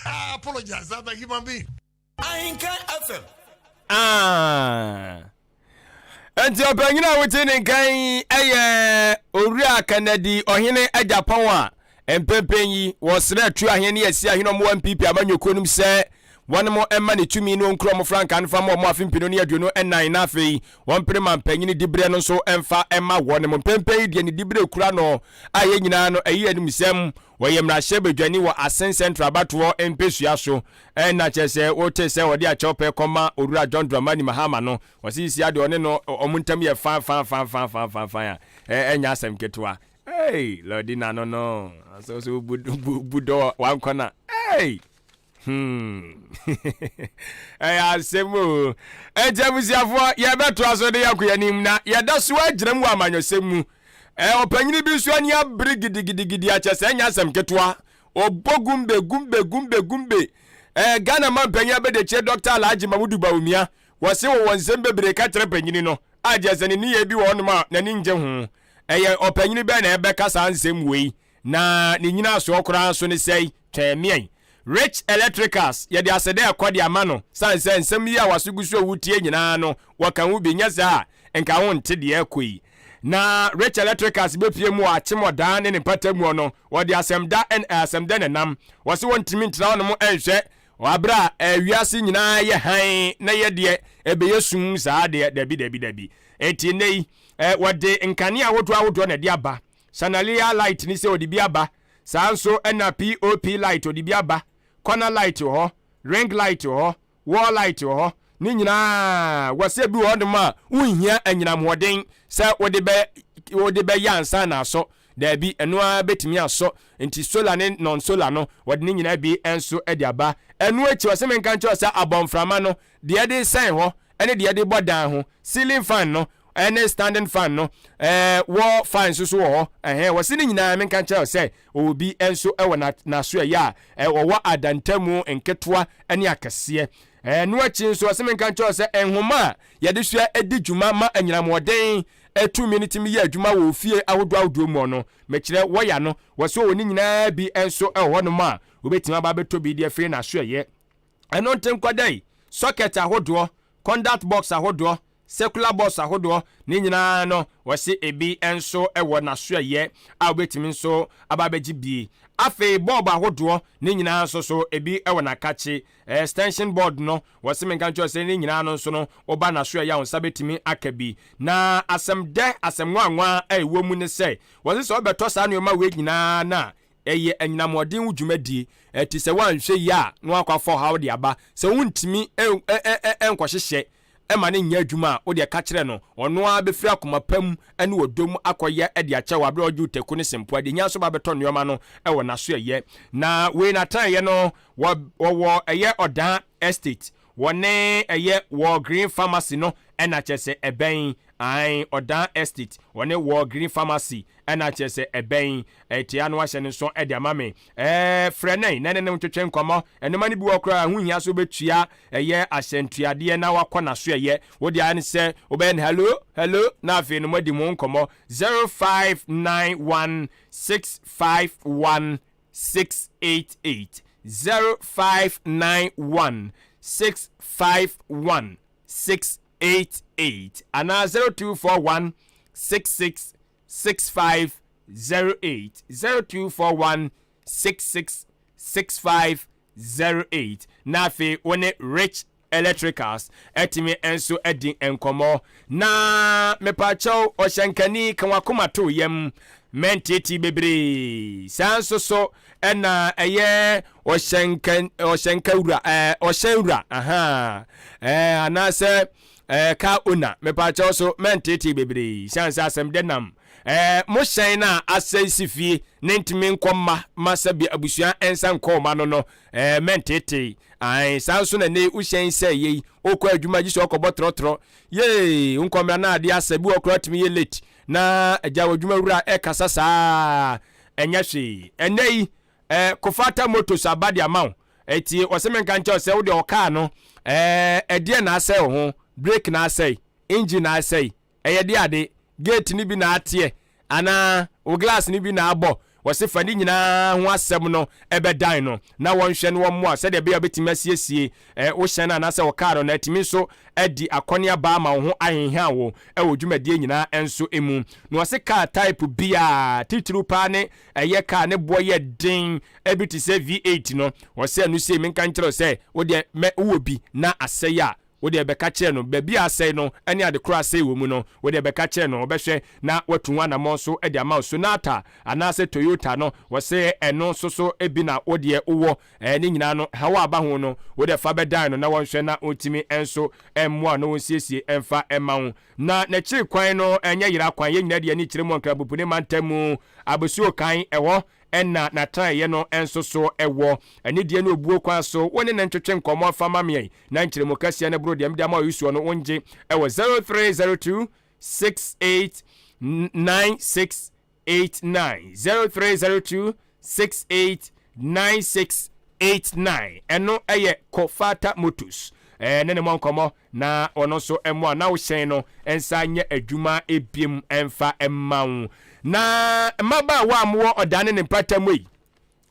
I apologize. I'm a human being. Ahenkan FM. Ah. Enti ɔpanyin a wote ne nkan yi yɛ Owura Kennedy Ɔhene Agyapong a mpɛmpɛn yi wɔsrɛ atu ahene ne asi ahene ɔmo wɔ NPP amanyɔkuo nom sɛ wɔn mo mma ne tumi ne ɔnkura ɔmo frankaa no fa ma ɔmo afe mpenu ne 24 na afei wɔmpere ma mpanyin diberɛ no nso mfa mma wɔn mo mpɛmpɛn yi deɛ ne diberɛ kura no a yɛn nyinaa no ɛyi animsɛm wɔyɛ mmarahyɛbadwani wɔ Asen Central abatoɔ mpesua so Ɛna kyerɛ sɛ wote sɛ ɔde akyɛwpɛ kɔma Owura John Dramani Mahama no, ɔse sisia deɛ ɔne no ɔmo ntam yɛ fine fine fine fine fine fine fine a, ɛnyɛ asɛm ketewa. Hey, Lordina no no, sɛ sɛ wobu bu bu dɔ wankɔ na, hey, hmm, ɛyɛ asɛm o. Enti abusuafoɔ, yɛbɛtoa so de yɛakɔ yɛn anim na yɛda so agyina mu wɔ amanyɔsɛm mu. Ɛ, ɔpanyini bi nso ani abere gidigidigidi akyɛ sɛ ɛnyɛ asɛm ketewa. Ɔbɔ gumbe, gumbe, gumbe, gumbe. Eh, Ghana manpanyin abadiakyire Dɔkta Alhaji Mamudu Bawumia, wɔse wɔwɔ nsɛm bebree ka kyerɛ panyini no, a gyɛ sɛ ne nneyɛe bi wɔ hɔnom a n'ani ngye ho. Ɛyɛ ɔpanyini bɛn na ɛbɛka saa nsɛm wei, na ne nyinasoɔ koraa nso ne sɛi? Twɛn meɛn. Rich Electricals, yɛde aseda ɛkɔ de ama no, sane sɛ nsɛm yi a w'aso gu so a wotie nyinaa no, wɔka ho bi, nyɛ saa a, nka wonte deɛ ɛrekɔ yi. Na Rich Electricals bɛpue mu wɔ Akyem Ɔdaa ne ne mpatamuo no, wɔde asɛmda ɛn asɛmdɛ na ɛnam. Wɔse wɔntumi ntena hɔnom nhwɛ wɔ aberɛ a wiase nyinaa yɛ hann na yɛ deɛ ɛbɛyɛ sum saa deɛ, dabi dabi dabi. Enti nnɛ yi, wɔde nkanea ahodoɔ ahodoɔ na ɛde aba. Chandelier light ni sɛ wɔde bi aba, saa nso na POP light wɔde bi aba, corner light wɔ hɔ, ring light wɔ hɔ, Wall light wɔ hɔ. Ne nyinaa wɔ sɛ bi wɔ hɔnom a wonhia anyinam hoɔden sɛ wode bɛ wode bɛyɛ ansa na asɔ. Daabi, ɛno ara bɛtumi asɔ. Nti solar ne non solar no, wɔde ne nyinaa bi nso de aba. Ɛno akyi, ɔse menka nkyerɛ wo sɛ abɔnframa no, deɛ ɛde sɛn hɔ ne deɛ ɛde bɔ dan ho, ceiling fan no, Ɛne standing fan no, ɛɛ wall fan nso so wɔ hɔ. Ɛhɛn, wɔsi ne nyinaa menka nkyerɛ sɛ ɔwɔ bi nso wɔ n'aso ɛyɛ a ɔwɔ adantamu nketewa ne akɛseɛ. Ɛno akyi nso, ɔsɛ menka nkyerɛ sɛ nhoma a yɛde sua di dwuma ma anyinamoɔden tumi no tumi yɛ adwuma wɔ ofie ahodoɔ ahodoɔ mu no, mekyerɛ wɔya no, wɔsɛ ɔwɔ ne nyinaa bi nso wɔ hɔnom a wobɛtumi aba abɛtɔ bi de afiri n'aso ɛyɛ. Ɛno nti nkɔda yi, socket ahodoɔ, conduit box ahodoɔ, circular box ahodoɔ ne nyinaa no, wɔsi ebi nso wɔ n'aso ɛyɛ a wobɛtumi nso aba abɛgye bie. Afei bulb ahodoɔ ne nyinaa nso so, ebi wɔ n'akakye. Extension board no, wɔsi menka nkyerɛ sɛ ne nyinaa no nso no, wɔba n'aso ɛyɛ a wɔn nsa bɛtumi aka bi. Na asɛm dɛ, asɛm nwanwa a ɛwɔ mu ne sɛ, wɔsi sɛ ɔbɛtɔ saa nneɛma wei nyinaa na ɛyɛ anyinamoɔden wo dwumadie ɛte sɛ woanhwɛ yie a, na wakɔ afɔ ɔhaw de aba sɛ wontumi nkɔhyehyɛ ɛma ne nyɛ adwuma a, wode ka kyerɛ no, ɔno ara bɛfiri akoma pa mu ne ɔdɔ mu akɔyɛ de akyɛ wɔ aberɛ a ɔgye wo taku ne sempoa de nya nso ba bɛtɔ nneɛma no ɛwɔ n'aso ɛyɛ. Na wei n'atenaeɛ no, wɔwɔ ɛyɛ Ɔdan Estate, wɔne ɛyɛ wɔ Green Pharmacy no ɛna kyerɛ sɛ ɛbɛn an. Ɔdan Estate, wɔne wɔ Green Pharmacy ɛna kyerɛ sɛ ɛbɛn. Ɛtia no ahyɛ ne nso ɛde ama me. Frɛ nɛn na ne ne twetwe nkɔmmɔ. Ɛnoma no bi wɔ koraa, ho hia so wobɛtua ɛyɛ ahyɛntuadeɛ na wakɔ n'aso ɛyɛ. Wode ayɛ ne sɛ wobɛyɛ no hello hello, na afei no moadi mo nkɔmmɔ. 0591 651 688, 0591 651 688, anaa 0241 66 65 08, 0241 66 65 08. Na afei wo ne Rich Electricals ɛtumi nso adi nkɔmmɔ. Na mepaakyɛw, ɔhyɛnkani, ka wakoma to yam, mɛntieti bebree saa nso so. Ɛna ɛyɛ ɔhyɛnka ɔhyɛnka wura, ɔhyɛn wura aha, anaasɛ car owner, mepaakyɛw so mɛntieti bebree siane sɛ asɛm de nam mo hyɛn no a asɛe si fie ne ntumi nkɔ mma ma sɛbi abusua nsa nkɔ ɔma no, mɛntete ae. Saa nso na ne wohyɛn sɛ yei wokɔ adwuma gye sɛ ɔkɔbɔ trɔtrɔ yee nkɔmmra na adeɛ asɛ bi wɔ koraa tumi yɛ late na agya wɔ adwuma wura ɛkasa saa, ɛnyɛ hwee. Ɛnɛ yi Kofata Motors aba de ama wo. Ɛti wɔsɛ menka nkyɛw sɛ wode ɔkaa no, ɛdeɛ na asɛe wo ho, brake na asɛe, engine na asɛe, ɛyɛ de ade gate no bi na ateɛ, anaa wo glass no bi na abɔ, wɔse fa ne nyinaa ho asɛm no ɛbɛdan no na wɔnhwɛ no wɔmmoa sɛdeɛ ɛbɛyɛ a wobɛtumi asiesie wo hyɛn no anaasɛ wo kaa no na atumi nso adi akɔneaba ama wo ho ahenha wo ɛwɔ dwumadie nyinaa nso mu. Na wɔse kaa type biaa, titiriw paa ne ɛyɛ kaa ne boɔ yɛ den ebi te sɛ V8 no, wɔsɛ ɛno sei menka nkyerɛ wo sɛ wodeɛ mɛ wowɔ bi na asɛe a, wode bɛka kyerɛ no baabi a asɛe no ne ade koro asɛe wɔ mu no, wode bɛka kyerɛ no, ɔbɛhwɛ na watu ho anammɔn so de ama wo. Sonata anaasɛ Toyota no, wɔsɛ ɛno nso so bi na wodeɛ wowɔ ne nyinaa no haw a aba ho no, wode fa bɛdan no na wɔnhwɛ na wɔntumi nso mmoa na wɔnsiesie mfa mma wo. Na n'akyiri kwan no ɛnyɛ yera kwan, yɛn nyinaa de ani kyerɛ mu Ɔnkrabupu ne mantam mu Abosuo kan ɛhɔ ɛna n'atenaeɛ no nso so ɛwɔ. Anidie ne obuo kwan so wo ne no ntwetwe nkɔmmɔ fa ma meɛ na nkyerɛmu kɛseɛ no boro deɛ mede ama ɔyi no wongye ɛwɔ 0302 68 96 89, 0302 68 96 89. Ɛno ɛyɛ Kofata Motors. Ne ne mɔ nkɔmmɔ na ɔno nso mmoa na wohyɛn no nsa nyɛ adwuma ebiem ɛmfa mma wo. Na mmabaawa a mowɔ ɔdan ne ne mpata mu yi,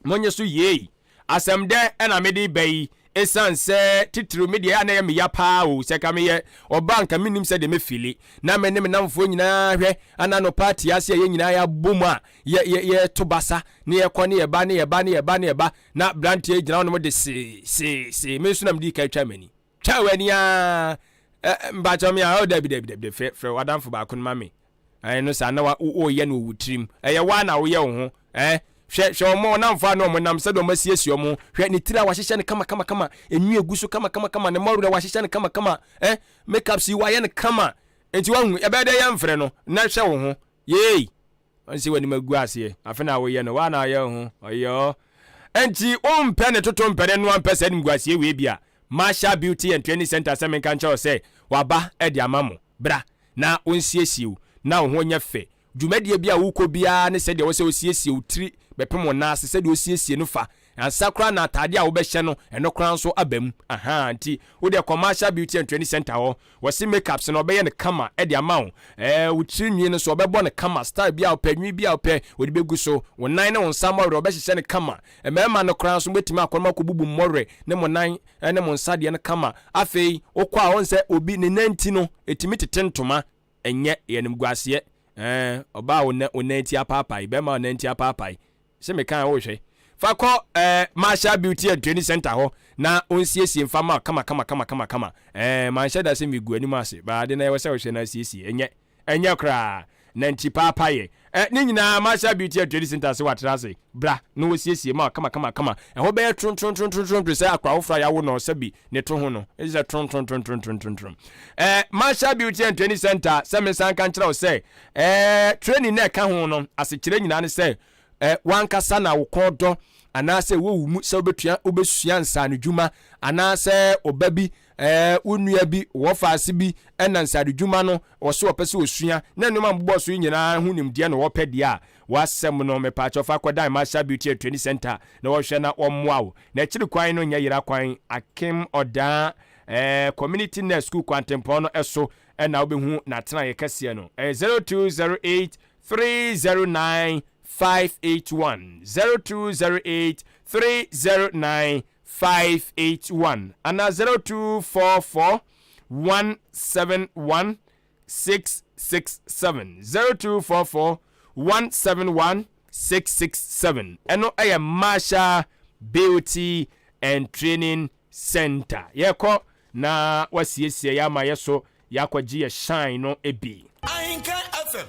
monye so yie. Asɛm dɛ ɛna mede ba yi, ɛsiane sɛ titiriw me deɛ a na ɛyɛ meya paa o, sɛ ka meyɛ ɔba nka mennim sɛ deɛ mɛfili na me ne me namfoɔ nyinaa hwɛ ana no party ase a yɛn nyinaa yɛabɔ mu a yɛto basa ne yɛkɔ ne yɛba ne yɛba ne yɛba ne yɛba, na beranteɛ gyina hɔ nom de see see see. Me nso na mede ka twa m'ani twa w'ani a mpakyɛw me a ɔ dabi dabi dabi, frɛ frɛ w'adamfo baako no ma me. Ɛno saa na woyɛ no wɔ tirim, ɛyɛ waa na woyɛ wo ho. Hwɛ hwɛ ɔmo ɔnamfo a na ɔmo nam sɛdeɛ ɔmo asiesie ɔmo. Hwɛ ne tiri a wahyehyɛ no kama kama kama, enwi egu so kama kama kama, ne mmɔwerɛ wahyehyɛ no kama kama, makeup si wayɛ no kama. Nti wahu ɛbɛyɛ dɛ yɛmfrɛ no na hwɛ wo ho yee ɔnsi w'anim agu aseɛ afe na woyɛ no waa na ɔyɛ wo ho ɔyɛ. Nti wompɛ ne toto mpɛ ne noa mpɛ sɛ anim gu aseɛ wei bi a, Marshall Beauty and Training Center sɛ menka nkyerɛ wo sɛ waba de ama mo bra. na ɔnsiesie wo na wo ho nyɛ fɛ. Dwumadie bi a wokɔ biara ne sɛdeɛ ɛwɔ sɛ wosiesie wo tiri bɛpem wo nan ase, sɛdeɛ wosiesie no fa ansa koraa na ataadeɛ a wobɛhyɛ no, ɛno koraa nso aba mu. Ahaa, nti wodeɛ kɔ Marshall Beauty and Training Center hɔ, wɔse makeups no ɔbɛyɛ no kama de ama wo. Ɛɛ, wo tiri nwi no nso ɔbɛbɔ no kama, style bi a wopɛ, nwi bi a wopɛ, wɔde bɛgu so. Wo nan ne wo nsa mmɔwerɛ ɔbɛhyehyɛ no kama. Mmarima no koraa nso mobɛtumi akɔ na moakɔbubu mmɔwerɛ ne mo nan ne mo nsa deɛ no kama. Afei wokɔ a, wohu sɛ obi ne nan ti no, ɛtumi tete ntoma. Ɛnyɛ, ɛyɛ animguaseɛ. Ɛɛ, ɔbaa wo nan, wo nan ti apaapae, bɛrima wo nan ti apaapae. Sɛ meka a wohwɛ. Fa kɔ ɛɛ Marshall Beauty and Training Center hɔ na onsiesie mfa ma kama kama kama kama kama. Ɛɛ, manhyɛ da sɛ megu anim ase, but ade no ɛwɔ sɛ wohwɛ na asiesie. Ɛnyɛ, ɛnyɛ koraa. Nanti paapaeɛ. Ɛ, ne nyinaa Marshall Beauty and Training Center se watra ase. Bra na wɔsiesie ma wo kama kama kama. Ɛhɔ bɛyɛ trontrontrontrontron te sɛ akora foforɔ a yɛawo no sɛbi ne to ho no. Ɛsɛ sɛ trontrontrontrontron. Ɛ, Marshall Beauty and Training Center, sɛ mensan nka nkyerɛ wo sɛ, ɛ, training na ɛka ho no, asekyerɛ nyinaa ne sɛ, ɛ, w'ankasa na wo kɔn dɔ anaasɛ ɛwɔ wo mu sɛ wobɛtua, wobɛsua nsaanodwuma anaasɛ ɔba bi, ɛ, wo nua bi, wɔfaase bi ɛna nsaanodwuma no wɔ so ɔpɛ sɛ ɔsua na nneɛma mbobɔ so yi nyinaa ho nimdeɛ na wɔpɛ deɛ a, w'asɛm no, mepaakyɛw fa kɔdan Marshall Beauty and Training Center na wɔhwɛ na wɔmmoa wo. Na akyiri kwan no nyɛ yera kwan, Akem Ɔdaa eh, Community Nurse School kwantempɔn no so na wobɛhu n'atenaeɛ kɛseɛ no. Ɛyɛ 0208 309 581, 0208 309 581 anaa 0244 171 667, 0244 171 667. Ɛno ɛyɛ Marshall Beauty and Training Center. Yɛkɔ na wasiesie yɛ ama yɛ so yɛakɔgye yɛ shine no bi. Ahenkan FM.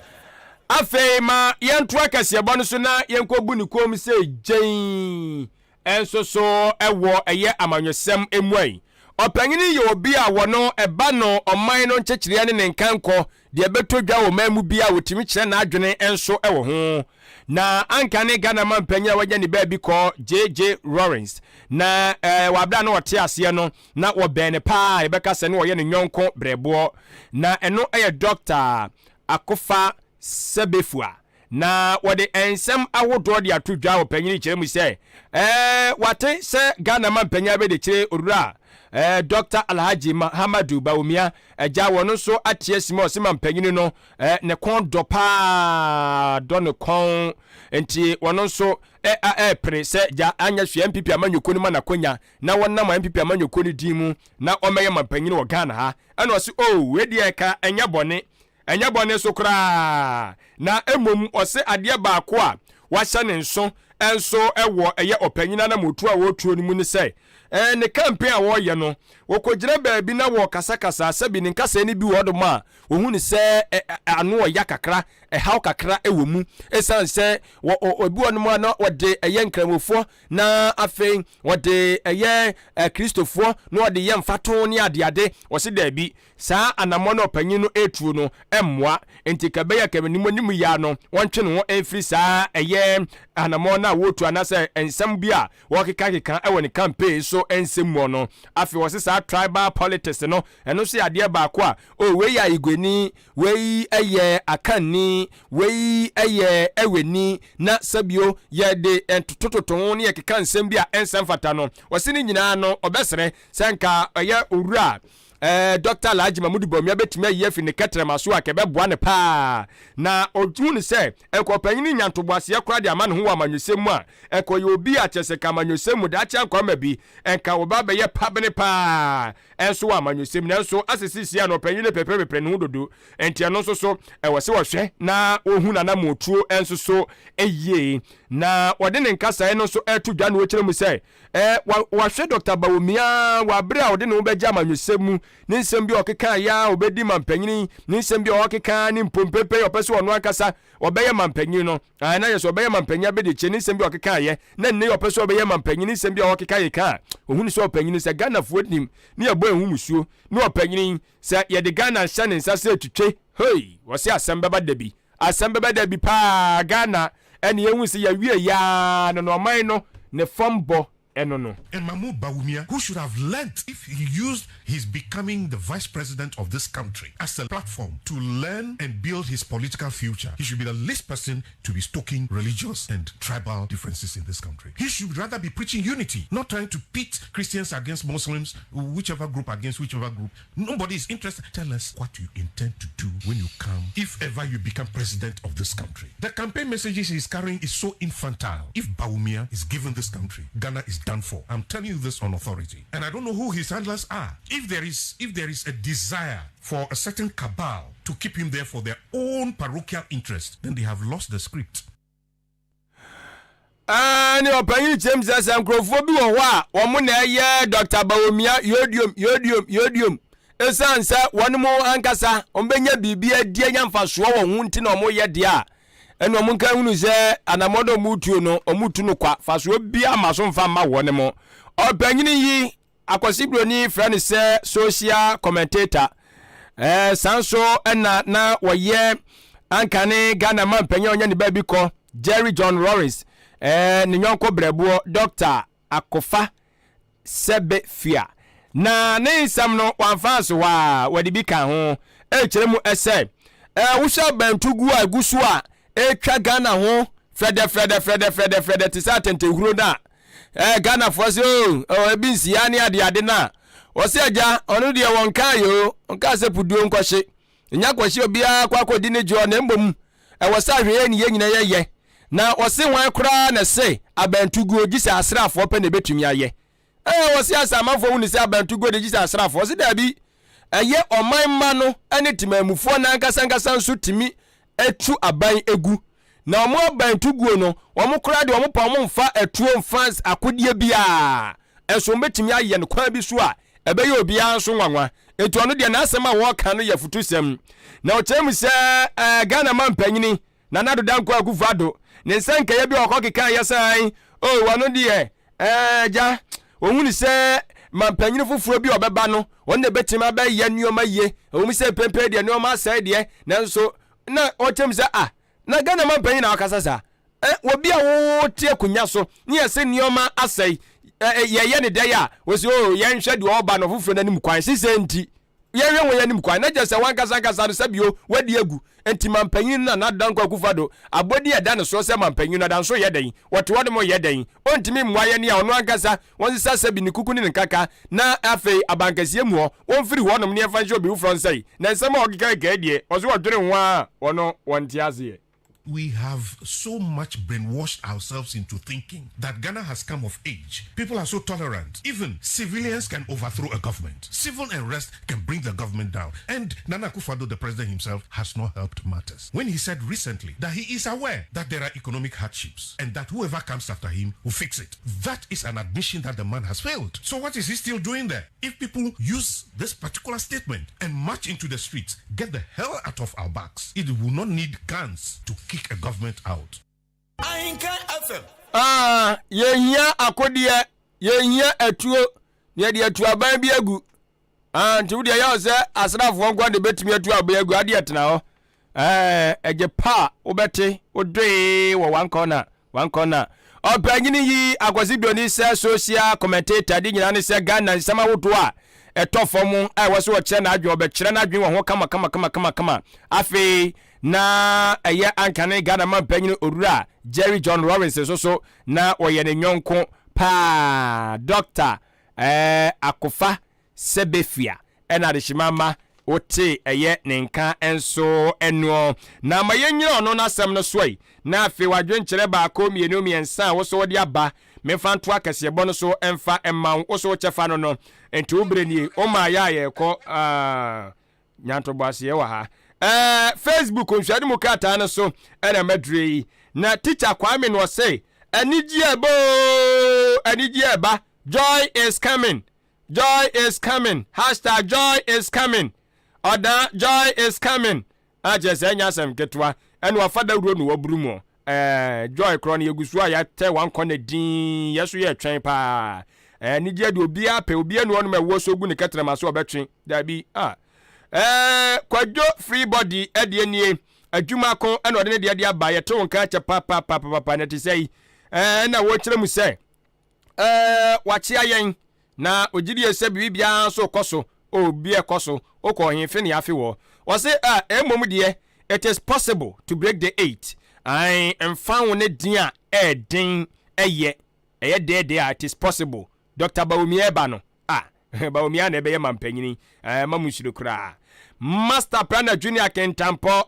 Afei ma yɛnto akɛseɛbɔ no so na yɛnkɔbu ne kɔn mu sɛ gyenn nso so wɔ ɛyɛ amanyɔsɛm mu ai. Ɔpanyin yi yɛ obi a wɔno ɛba no ɔman no nkyekyereɛ ne ne nkankɔ, deɛ ɛbɛtɔ dwa wɔ ɔman mu biara ɔtumi kyerɛ n'adwene nso wɔ ho. Na anka ne Ghana manpanyin a wanya ne baabi kɔ JJ Rawlings na wɔ aberɛ a na ɔte aseɛ no na wɔbɛn no paa a yɛbɛka sɛ na ɔyɛ ne yɔnko brɛboɔ. Na ɛno yɛ Dɔkta Akofa Sebefua. Na wɔde nsɛm ahodoɔ de ato dwa wɔ panyin kyerɛ mu sɛ ɛɛ wate sɛ Ghana mampanyin abɛdekyire Owura ɛɛ Dɔkta Alhaji Mahamadu Bawumia agya wɔn nso ate asi mu a ɔse mampanyin no ɛɛ ne kɔn dɔ paa dɔ ne kɔn nti wɔn nso ɛɛpere sɛ gya anyɛ hwee NPP amanyɔkuo no ma n'akonya na wɔnam NPP amanyɔkuo no din mu na ɔmmɛyɛ mampanyin wɔ Ghana ha. Ɛna ɔse oh wei deɛ ɛka ɛnyɛ bɔne. Ɛnyɛ bɔne so koraa, na mmom ɔse adeɛ baako a wahyɛ ne nso nso wɔ ɛyɛ ɔpanyin anamotuo a ɔretuo no mu ne sɛ, ne campaign a wɔreyɛ no, wɔkɔgyina baabi na wɔrekasakasa, sɛbi ne nkasɛɛ no bi wɔ hɔnom a wɔhu no sɛ ano ɔya kakra, ɛhaw kakra wɔ mu, ɛsiane sɛ wɔ ebi wɔ hɔnom a na wɔde ɛyɛ nkramofoɔ na afei wɔde ɛyɛ Kristofoɔ na wɔde yɛ mfatoho ne adeade, wɔse daabi, Saa anammɔn a ɔpanyin no retuo no mmoa, enti ka ɛbɛyɛ a ka anim anim yi ara no wɔntwe ne ho mfiri saa ɛyɛ anammɔn no a wɔretu anaasɛ nsɛm bi a wɔrekekakeka wɔ ne campaign so nsɛm mu no. Afei wɔse saa tribal politics no, ɛno nso yɛ adeɛ baako a, oh wei yɛ Ayiguani, wei yɛ Akanni, wei yɛ Eweni, na sɛbio yɛde ntotototo ho ne yɛkeka nsɛm bi a ɛnsɛ mfata no. Wɔse ne nyinaa no ɔbɛsrɛ sɛ nka ɛyɛ owura Eh, Dɔkta Alhaji Mahmudu Bawumia bɛtumi ayi afi ne kɛtrɛma so a, anka ɛbɛboa no paa. Na ɔhu no sɛ, anka ɔpanyin no nya ntoboaseɛ koraa de ama ne ho wɔ amanyɔsɛm mu a, anka ɔyɛ obi a kyerɛ sɛ nka amanyɔsɛm mu daakye ankwamma bi, anka ɔba abɛyɛ pabene paa nso wɔ amanyɔsɛm mu. Nanso asɛ seesei a na ɔpanyin no pɛprɛpɛprɛ ne ho dodo, enti ɛno nso so, ɛwɔ sɛ wɔhwɛ na wɔhu n'anammɔntuo nso so yie. Na wɔde ne nkasaeɛ no nso reto dwa na ɔkyerɛ mu sɛ, Ɛ, wa, wahwɛ Dɔkta Bawumia wɔ abere a ɔde ne ho bɛgye amanyɔsɛm mu, ne nsɛm bi a ɔkeka yɛ a ɔbɛdi mampanyini, ne nsɛm bi a ɔkeka ne mpompepe ɔpɛ sɛ ɔno ankasa ɔbɛyɛ mampanyin no, ae, na yɛ sɛ ɔbɛyɛ mampanyin abɛdikyire, ne nsɛm bi a ɔkeka yɛ, na nnɛ yi ɔpɛ sɛ ɔbɛyɛ mampanyin, ne nsɛm bi a ɔkeka yɛ ka a, ohunu sɛ ɔpanyin sɛ Ghanafoɔ nim, ne yɛbɔ yɛn ho musuo, ne ɔpanyin sɛ yɛde Ghana hyɛ ne nsa sɛ twitwe, hei, wɔse asɛm bɛba da bi. Asɛm bɛba da bi paa Ghana ɛne yɛhu sɛ yɛwie yaa no no ɔman no ne fam bɔ ɛno no. And Mahmoud Bawumia, who should have learnt if he used his becoming. becoming the vice president of this country as a platform to learn and build his political future, he should be the least person to be stoking religious and tribal differences in this country. He should rather be preaching unity, not trying to pit Christians against Muslims, whichever group against whichever group. Nobody is interested. Tell us what you intend to do when you come, if ever you become president of this country. The campaign messages he's carrying is so infantile. If Bawumia is given this country, Ghana is done for. I'm telling you this on authority. And I don't know who his handlers are. If there is a desire for a certain cabal to keep him there for their own parochial interest, then they have lost the script. Ne ɔpanyin kyerɛm sɛ nkurɔfoɔ bi wɔ hɔ a wɔn na ɛyɛ Dr Bawumia yodiom yodiom yodiom, ɛsiane sɛ wɔn mu ankasa wɔn bɛnya biribi adi anya mfasoɔ wɔ ho nti na wɔn yɛ deɛ a, ɛna wɔn nka hunu sɛ anammɔdɔ wɔn tuo no, wɔn tu no kwa, fasoɔ bi ama so mfa mma wɔn mu. Ɔpanyin yi, Akwasi Buroni frɛ no sɛ social commentator. Saa nso ɛna na wɔyɛ ankane Ghana man panyin a ɔnyɛ ne baabi kɔ, Jerry John Rawlings, ne nyɔnko brɛboɔ Dr Akofa Sɛbɛ Fia, na ne nsɛm no wamfa so hɔ a wɔde bi ka ho ɛkyerɛ mu ɛsɛ wohyɛ abantugu a egu so a ɛtwa Ghana ho frɛdɛ frɛdɛ frɛdɛ frɛdɛ frɛdɛ te sɛ atɛntɛhuro no a Ghanafoɔ sɛ o ebi nsia ne adeade no a, wɔsɛ agya ɔno deɛ wɔn kaa yɛ o, ɔnkaa sɛ puduo nkɔhye nya kɔhye obiara kɔ akɔdi ne dwoɔ, na mmom ɛwɔ sɛ ahwɛyɛ ne yɛ nyina yɛyɛ. Na wɔse hwan koraa na se abantuguo gye sɛ asraafoɔ pɛ na ɛbɛtumi ayɛ? Wɔse asɛ amanfoɔ hu ne sɛ abantuguo de gye sɛ asraafoɔ. Ɔse daabi, ɛyɛ ɔman mma no ne temamufoɔ n'ankasa nkasa nso tumi atu aban egu, na ɔmo abantuguo no, wɔn koraa deɛ, wɔn pa wɔn mfa atuo mfa akodeɛ biara, ɛnso wɔn bɛtumi ayɛ no kwan bi so a ɛbɛyɛ obiara nso nwanwa. Etu ɔno deɛ, n'asɛm a wɔreka no yɛ futusɛm, na ɔkyerɛ mu sɛ Ghana man panyini Nana Addo Dankwa Akufo Addo ne nsa nkɛyɛ bi a ɔkɔ keka yɛ sɛ o wɔno deɛ gya ohun sɛ mampanyini foforɔ bi a ɔbɛba no, wɔn na ɛbɛtumi abɛyɛ nneɛma yie. Ɛwɔ mu sɛ mpempem deɛ nneɛma asɛe deɛ, nanso na ɔkyerɛ mu sɛ ah, na Ghana mampanyin na ɔkasa saa ɛ, obi a wɔte akonnwa so ne yɛ sɛ nneɛma asɛe ɛ, yɛyɛ ne dɛ a, wɔsi o yɛnhwɛ deɛ ɔba no foforɔ n'anim kwan sisɛ, nti yɛhwɛ wɔ yɛn anim kwan na kyerɛ sɛ wankasa nkasa no sɛbio wadi agu. Nti mampanyin no, Nana Dankwa Akufo Addo, abɔdi ɛda ne soɔ sɛ mampanyin no adanso yɛ dɛn, wɔte hɔ de mo yɛ dɛn, ɔntumi mmoa yɛn a ɔno ankasa wɔnsesa sɛbi ne kuku ne ne nkaka, na afei abankɛseɛ mu hɔ wɔmfiri hɔnom ne yɛmfa nhyɛ obi foforɔ nsɛe. Na nsɛm a ɔkeka kɛɛ deɛ, ɔso wɔdwene ho a, wɔno wɔnte aseɛ. We have so much brainwashed ourselves into thinking that Ghana has come of age. People are so tolerant. Even civilians can overthrow a government. Civil unrest can bring the government down. And Nana Akufo-Addo, the president himself, has not helped matters. When he said recently that he is aware that there are economic hardships and that whoever comes after him will fix it. That is an admission that the man has failed. So what is he still doing there? If people use this particular statement and march into the streets, get the hell out of our backs, it will not need guns to kick a government out. Ah, yɛhia akodeɛ, yɛhia atuo na yɛde atu aban bi agu. Ah, nti wodeɛ yɛwɔ sɛ asraafoɔ nkoa de bɛtumi atu aban agu adeɛ tena hɔ. Ɛgye pa a wobɛte wodoe wɔ one corner, one corner. Ɔpanyini yi, Akwasi Broni, sɛ social commentator de nyinaa ne sɛ Ghana nsɛm ahodoɔ a ɛtɔ fam a ɛwɔ so wɔkyerɛ n'adwene, ɔbɛkyerɛ n'adwene wɔ ho kama kama kama kama kama. Afei na ɛyɛ ankane Ghana man panyin Owura Jerry John Rawlings nso so na wɔyɛ ne nyɔnko paa, Doctor Akofa Sɛbɛfia, ɛna adehyema ma wote ɛyɛ ne nka nso ɛnoɔ. Na ma yɛnyina ɔno n'asɛm no so yi, na afei wadwenkyerɛ baako, mmienu, mmiɛnsa a wosɔ wɔde aba, memfa nto akɛseɛbɔ no so ɛmfa ɛma wo, wosɔ wokyɛfa no. Nti wo berɛ nie, woma yɛ a yɛrekɔ nyantobɔaseɛ wɔ ha. Facebook nhwɛde mu krataa no so ɛna madure yi, na Teacher Kwame no ɔse anigye ɛba oo, anigye ɛba, joy is coming, joy is coming, #JoyIsComing. Ɔdan joy is coming akyerɛ sɛ ɛnyɛ asɛm ketewa, ɛna wafa dawuro no waburu mu. Joy korɔ no yɛgu so a yɛatɛ wankɔ no din, yɛ so yɛtwɛn paa. Anigye deɛ obiara pɛ, obiara ne ɔnom ɛwoɔ so gu ne kɛtrɛma so ɔbɛtwe dabi a. Kwadwo Free Body ɛdeɛ nie, adwuma ko ɛna ɔde ne deɛ de aba. Yɛte wo nka kyɛ papapapapa na te sɛ yi ɛna wɔkyerɛ mu sɛ wakyea yɛn na ogyidie sɛ biribiara nso kɔ so. Oh, bi ɛkɔ so, wokɔ ɔhefe ne afe wɔ. Wɔse ah, mmom deɛ, it is possible to break the eight. Ae, mfa wo ne den a ɛɛden ɛyɛ, ɛyɛ dɛɛdɛɛ a, it is possible. Dr. Bawumia ɛba no, ah, Bawumia na ɛbɛyɛ mampanyini, ɛɛ, ma mu nsuro koraa. Master Planner Junior Kentampɔ,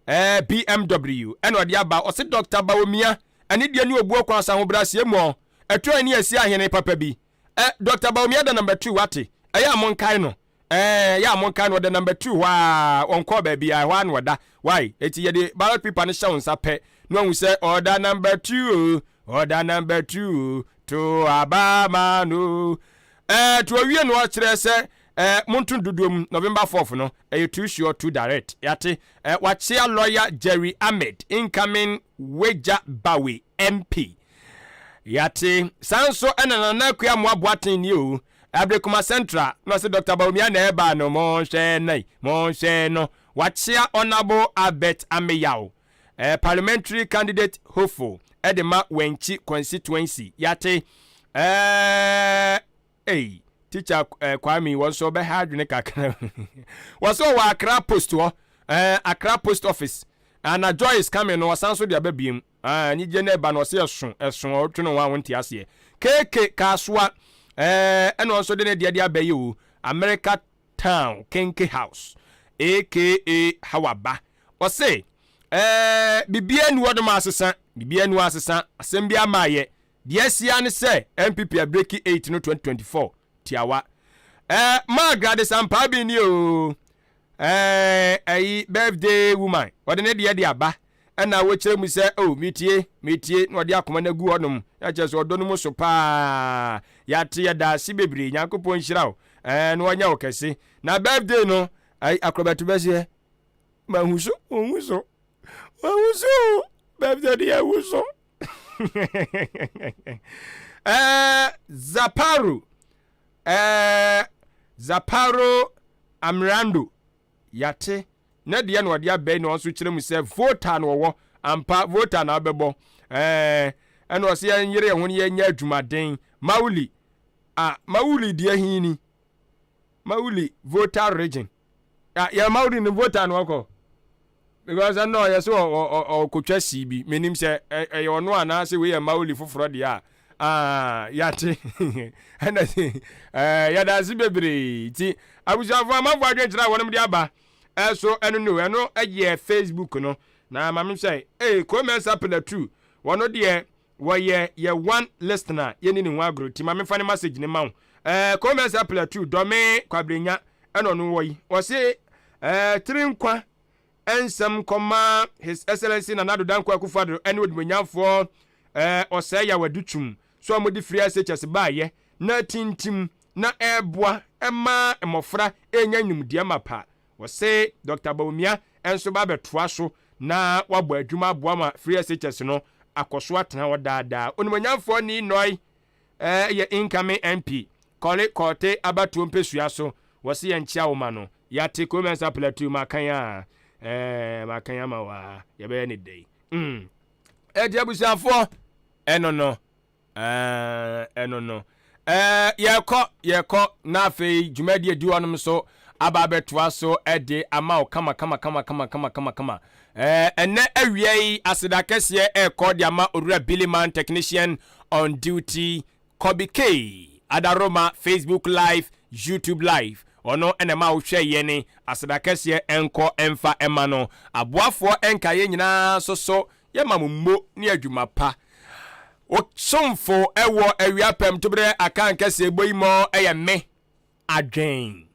ɛɛ, BMW, ɛna ɔde aba, ɔse Dr. Bawumia, ɛne deɛ ne obuo kwan sa ahobrɛaseɛ mu ɔ, ɛto ani asi ahene papa bi. Ɛ, Dr. Bawumia da number 2 wate, ɛyɛ a monkae no. Ɛɛ, yɛ a monkae no, ɔda number 2 hɔ a, ɔnkɔɔ baabi a, ɛhɔ a na ɔda. Why? Eti yɛde ballot paper no hyɛ wo nsa pɛ, na wahu sɛ ɔda number 2 o, ɔda number 2 o, to aba ma no. Ɛɛ, to awie no ɔkyerɛ sɛ, ɛɛ, monto dodoɔ mu, November 4th no, ɛyɛ too sure, too direct. Yate, ɛɛ, wakyea lawyer Jerry Ahmed, incoming Weija Gbawe MP. Yate, saa nso ɛna Nana Akua Amoah Boateng ni o, Ablekuma Central, na ɔsɛ Dr. Bawumia na ɛba no, monhwɛ no, monhwɛ no. Wakyea Honorable Albert Ameyaw, parliamentary candidate hopeful, ɛde ma Wenchi constituency. Yate, ɛɛ, teacher Kwame, wɔn nso ɔbɛha adwene kakra. Wɔsɛ ɔwɔ Accra Post hɔ, Accra Post Office. Ana joy is coming no, ɔsan so de aba biem. Ah, anigye no ɛba no, ɔsɛ ɛso, ɛso, ɔtwe no ho a wonte aseɛ. Keke Kasoa, ɛna ɔnso de ne deɛ de aba yi o, America Town, Kenke House, aka Hawaba. Ɔse, bibia ni wɔdom asesa, bibia ni asesa, asɛm bi ama ayɛ. Deɛ asia ne sɛ NPP a break 8 no 2024 tiawa. Margaret Sampa bi ni o, ɛyi birthday woman, ɔde ne deɛ de aba, ɛna wɔkyerɛ mu sɛ, oh, metie, metie, na ɔde akoma no agu hɔnom, ɛkyerɛ sɛ ɔdɔ no mu so paa. Yɛate, yɛda ase bebree, Nyankopɔn nhyira wo, na ɔnyɛ wo kɛse. Na birthday no, ayi akorɔbɛto bɛseɛ, mahu so, ɔhu so, ɔhu so, birthday de yɛhu so. Zaparo Amirando, yate, na deɛ na ɔde abɛn na ɔnso kyerɛ mu sɛ voter na ɔwɔ ampa, voter na abɛbɔ. Ɛna ɔsɛ yɛn yere yɛn ho no, yɛnyɛ adwumaden. Mauli a Mauli deɛ hin ni Mauli Volta Region ah, yɛ Mauli no voter na ɔkɔ because ɛnna ɔyɛ sɛ ɔkotwa sii bi, menim sɛ ɛyɛ ɔno anaasɛ wei yɛ Mauli foforɔ deɛ a. Ah, yate, ɛna yɛda ase bebree. Ti abusuafoɔ, amanfoɔ adwenkyerɛ a wɔnom de aba ɛso ɛno no, ɛno ɛyɛ Facebook no na maame sɛ ee Komɛnsa Pilatu, wɔno deɛ wɔyɛ yɛ one listener, yɛni ne ho agorɔ, ti maame fa ne message ne ma wo. Komɛnsa Pilatu Dɔme Kwabrenya ɛna ɔno wɔ yi, wɔse tiri nkwa nsɛm kɔma His Excellency Nana Addo Dankwa Akufo-Addo ɛne odumonyamfoɔ Ɔsɛe Yawadu Twum so a wɔde free SHS baayɛ na tintim na ɛreboa ɛma mmɔfra ɛnya nimdeɛ mapa. Wɔse Dr. Bawumia nso ba abɛtoa so na wabɔ adwuma aboa ma free SHS no akɔ so atena hɔ daadaa. Onimonyamfoɔ ni Nɔe yɛ incoming MP Kɔle Kɔɔte abatoɔ mpesua so, wɔse yɛnkyea wo ma no. Yɛate, Komɛnsa Plateau, makan a makan ama wo a yɛbɛyɛ ne dɛn. Ɛti abusuafoɔ, ɛno no yɛkɔ na afei dwumadi adi hɔnom so aba abɛtoa so ɛde ama wo kama kama kama kama kama kama kama. Ɛnɛ awia yi, aseda kɛseɛ ɛrekɔ de ama Owura Billyman, technician on duty, Kobe K Adaroma, Facebook Live, YouTube Live, ɔno ɛna ma wohwɛ yɛ ne aseda kɛseɛ ɛnkɔ ɛmfa ɛma no. Aboafoɔ ɛnka yɛ nyinaa so so yɛma mo mmo ne adwuma pa. Wosomfo ɛwɔ awia pɛm toberɛ aka nkɛseɛ bɔ yi mɔ ɛyɛ me adwen.